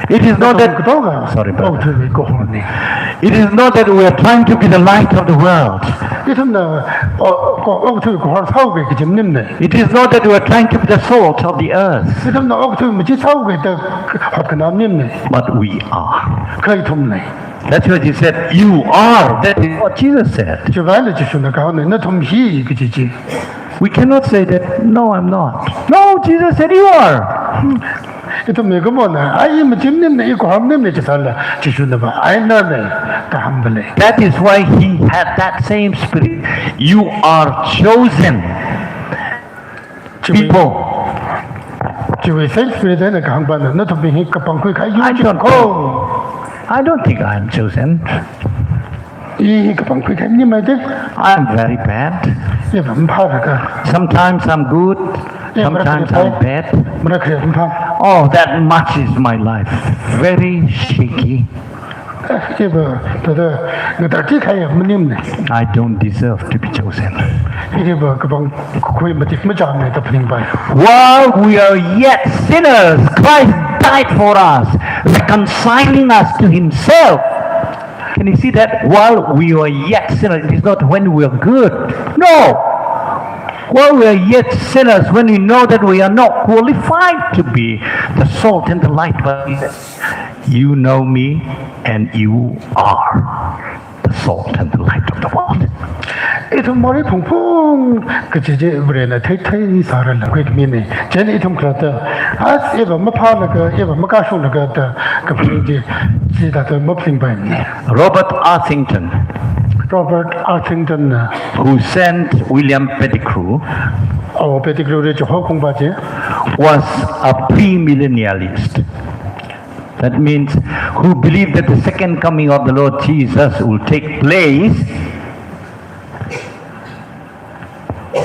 It is not that, katonga, sorry, brother. Okathuiwui kahorna. It is not that we are trying to be the light of the world. Ithumna, o, o, okathuiwui kahor sāhaoki kaji maningmana. It is not that we are trying to be the salt of the earth. Ithumna okathui machi sāhaoki da hotkhanā maningmana. But we are. Kha ithumna. That's what He said, "You are." That is what Jesus said. Chiwui vang eina Jishuna kahāngna, "Nathum hi," kaji chi. We cannot say that, "No, I'm not." No, Jesus said, "You are." Ithum mikumona, "Ai, i machi maningmana, i kahor maningmana," jisālala, Jishunava, "Ai nana," da hāngda lei. That is why He had that same spirit. "You are chosen people." Chiwui same spirit eina kahāngpana, "Nathumbing hi kapangkhui kahai yur chi ko." I don't think, I don't think I am chosen. I hi kapangkhui kahai maningmana. I am very bad. Iva maphālāka. Sometimes I'm good, sometimes I'm bad. Iva marakhali phā, marakhali maphā. Oh, that much is my life. Very shaky. Eh, iva, thāda, ngatar chi kahai maningmana. I don't deserve to be chosen. Iva kapangkhui matik machāmana da phaningpai. While we are yet sinners, Christ died for us, reconciling us to Himself. Can you see that? While we were yet sinners, it is not when we are good. No. While we are yet sinners, when we know that we are not qualified to be the salt and the light, but He said, "You know me, and you are the salt and the light of the world." Ithum morei phungphung kaji chi Varena theithei sārarlāk khuimina. Chieina ithum khalatta, as iva maphālāka, iva makashunglaga da kaphaning chi, chithāda maphaningpaimana. Robert Arthington. Robert Arthington na. Who sent William Pettigrew. Oh, Pettigrew ri chiho kungpa chi. Was a premillennialist. That means who believed that the second coming of the Lord Jesus will take place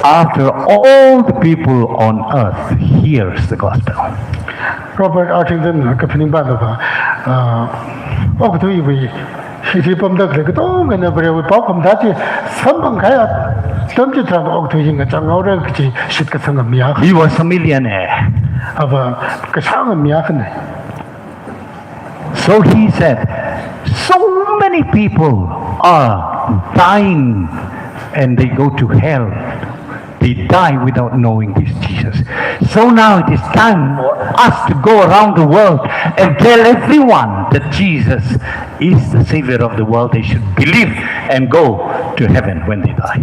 after all the people on earth hears the gospel. Robert Arthington kaphaning ba da ba, ah, okathuiwui hili pamda khalei katongana Varewui pao khamathā chi samphang kahai atam chitharan okathui hi ngachang haora kaji shitkasang miya. He was a millionaire. Ava kashāng miya khana. So he said, so many people are dying and they go to hell. They die without knowing this Jesus. So now it is time for us to go around the world and tell everyone that Jesus is the Savior of the world. They should believe and go to heaven when they die.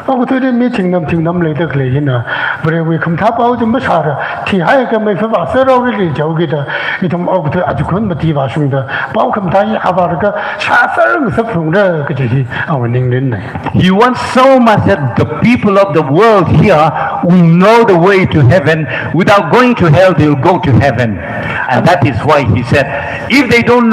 Okathuili mi thingnam thingnam leida khalei hina, Varewui khamathā pao chi mashāra, thihaiakha meifa vāserhaorali jihaokida, ithum okathui ajakhun mati vāshungda, pao khamathā hi avālaga shāser ngasakphungra kaji hi awui ningrinna. He wants so much that the people of the world here will know the way to heaven. Without going to hell, they'll go to heaven. And that is why he said, if they don't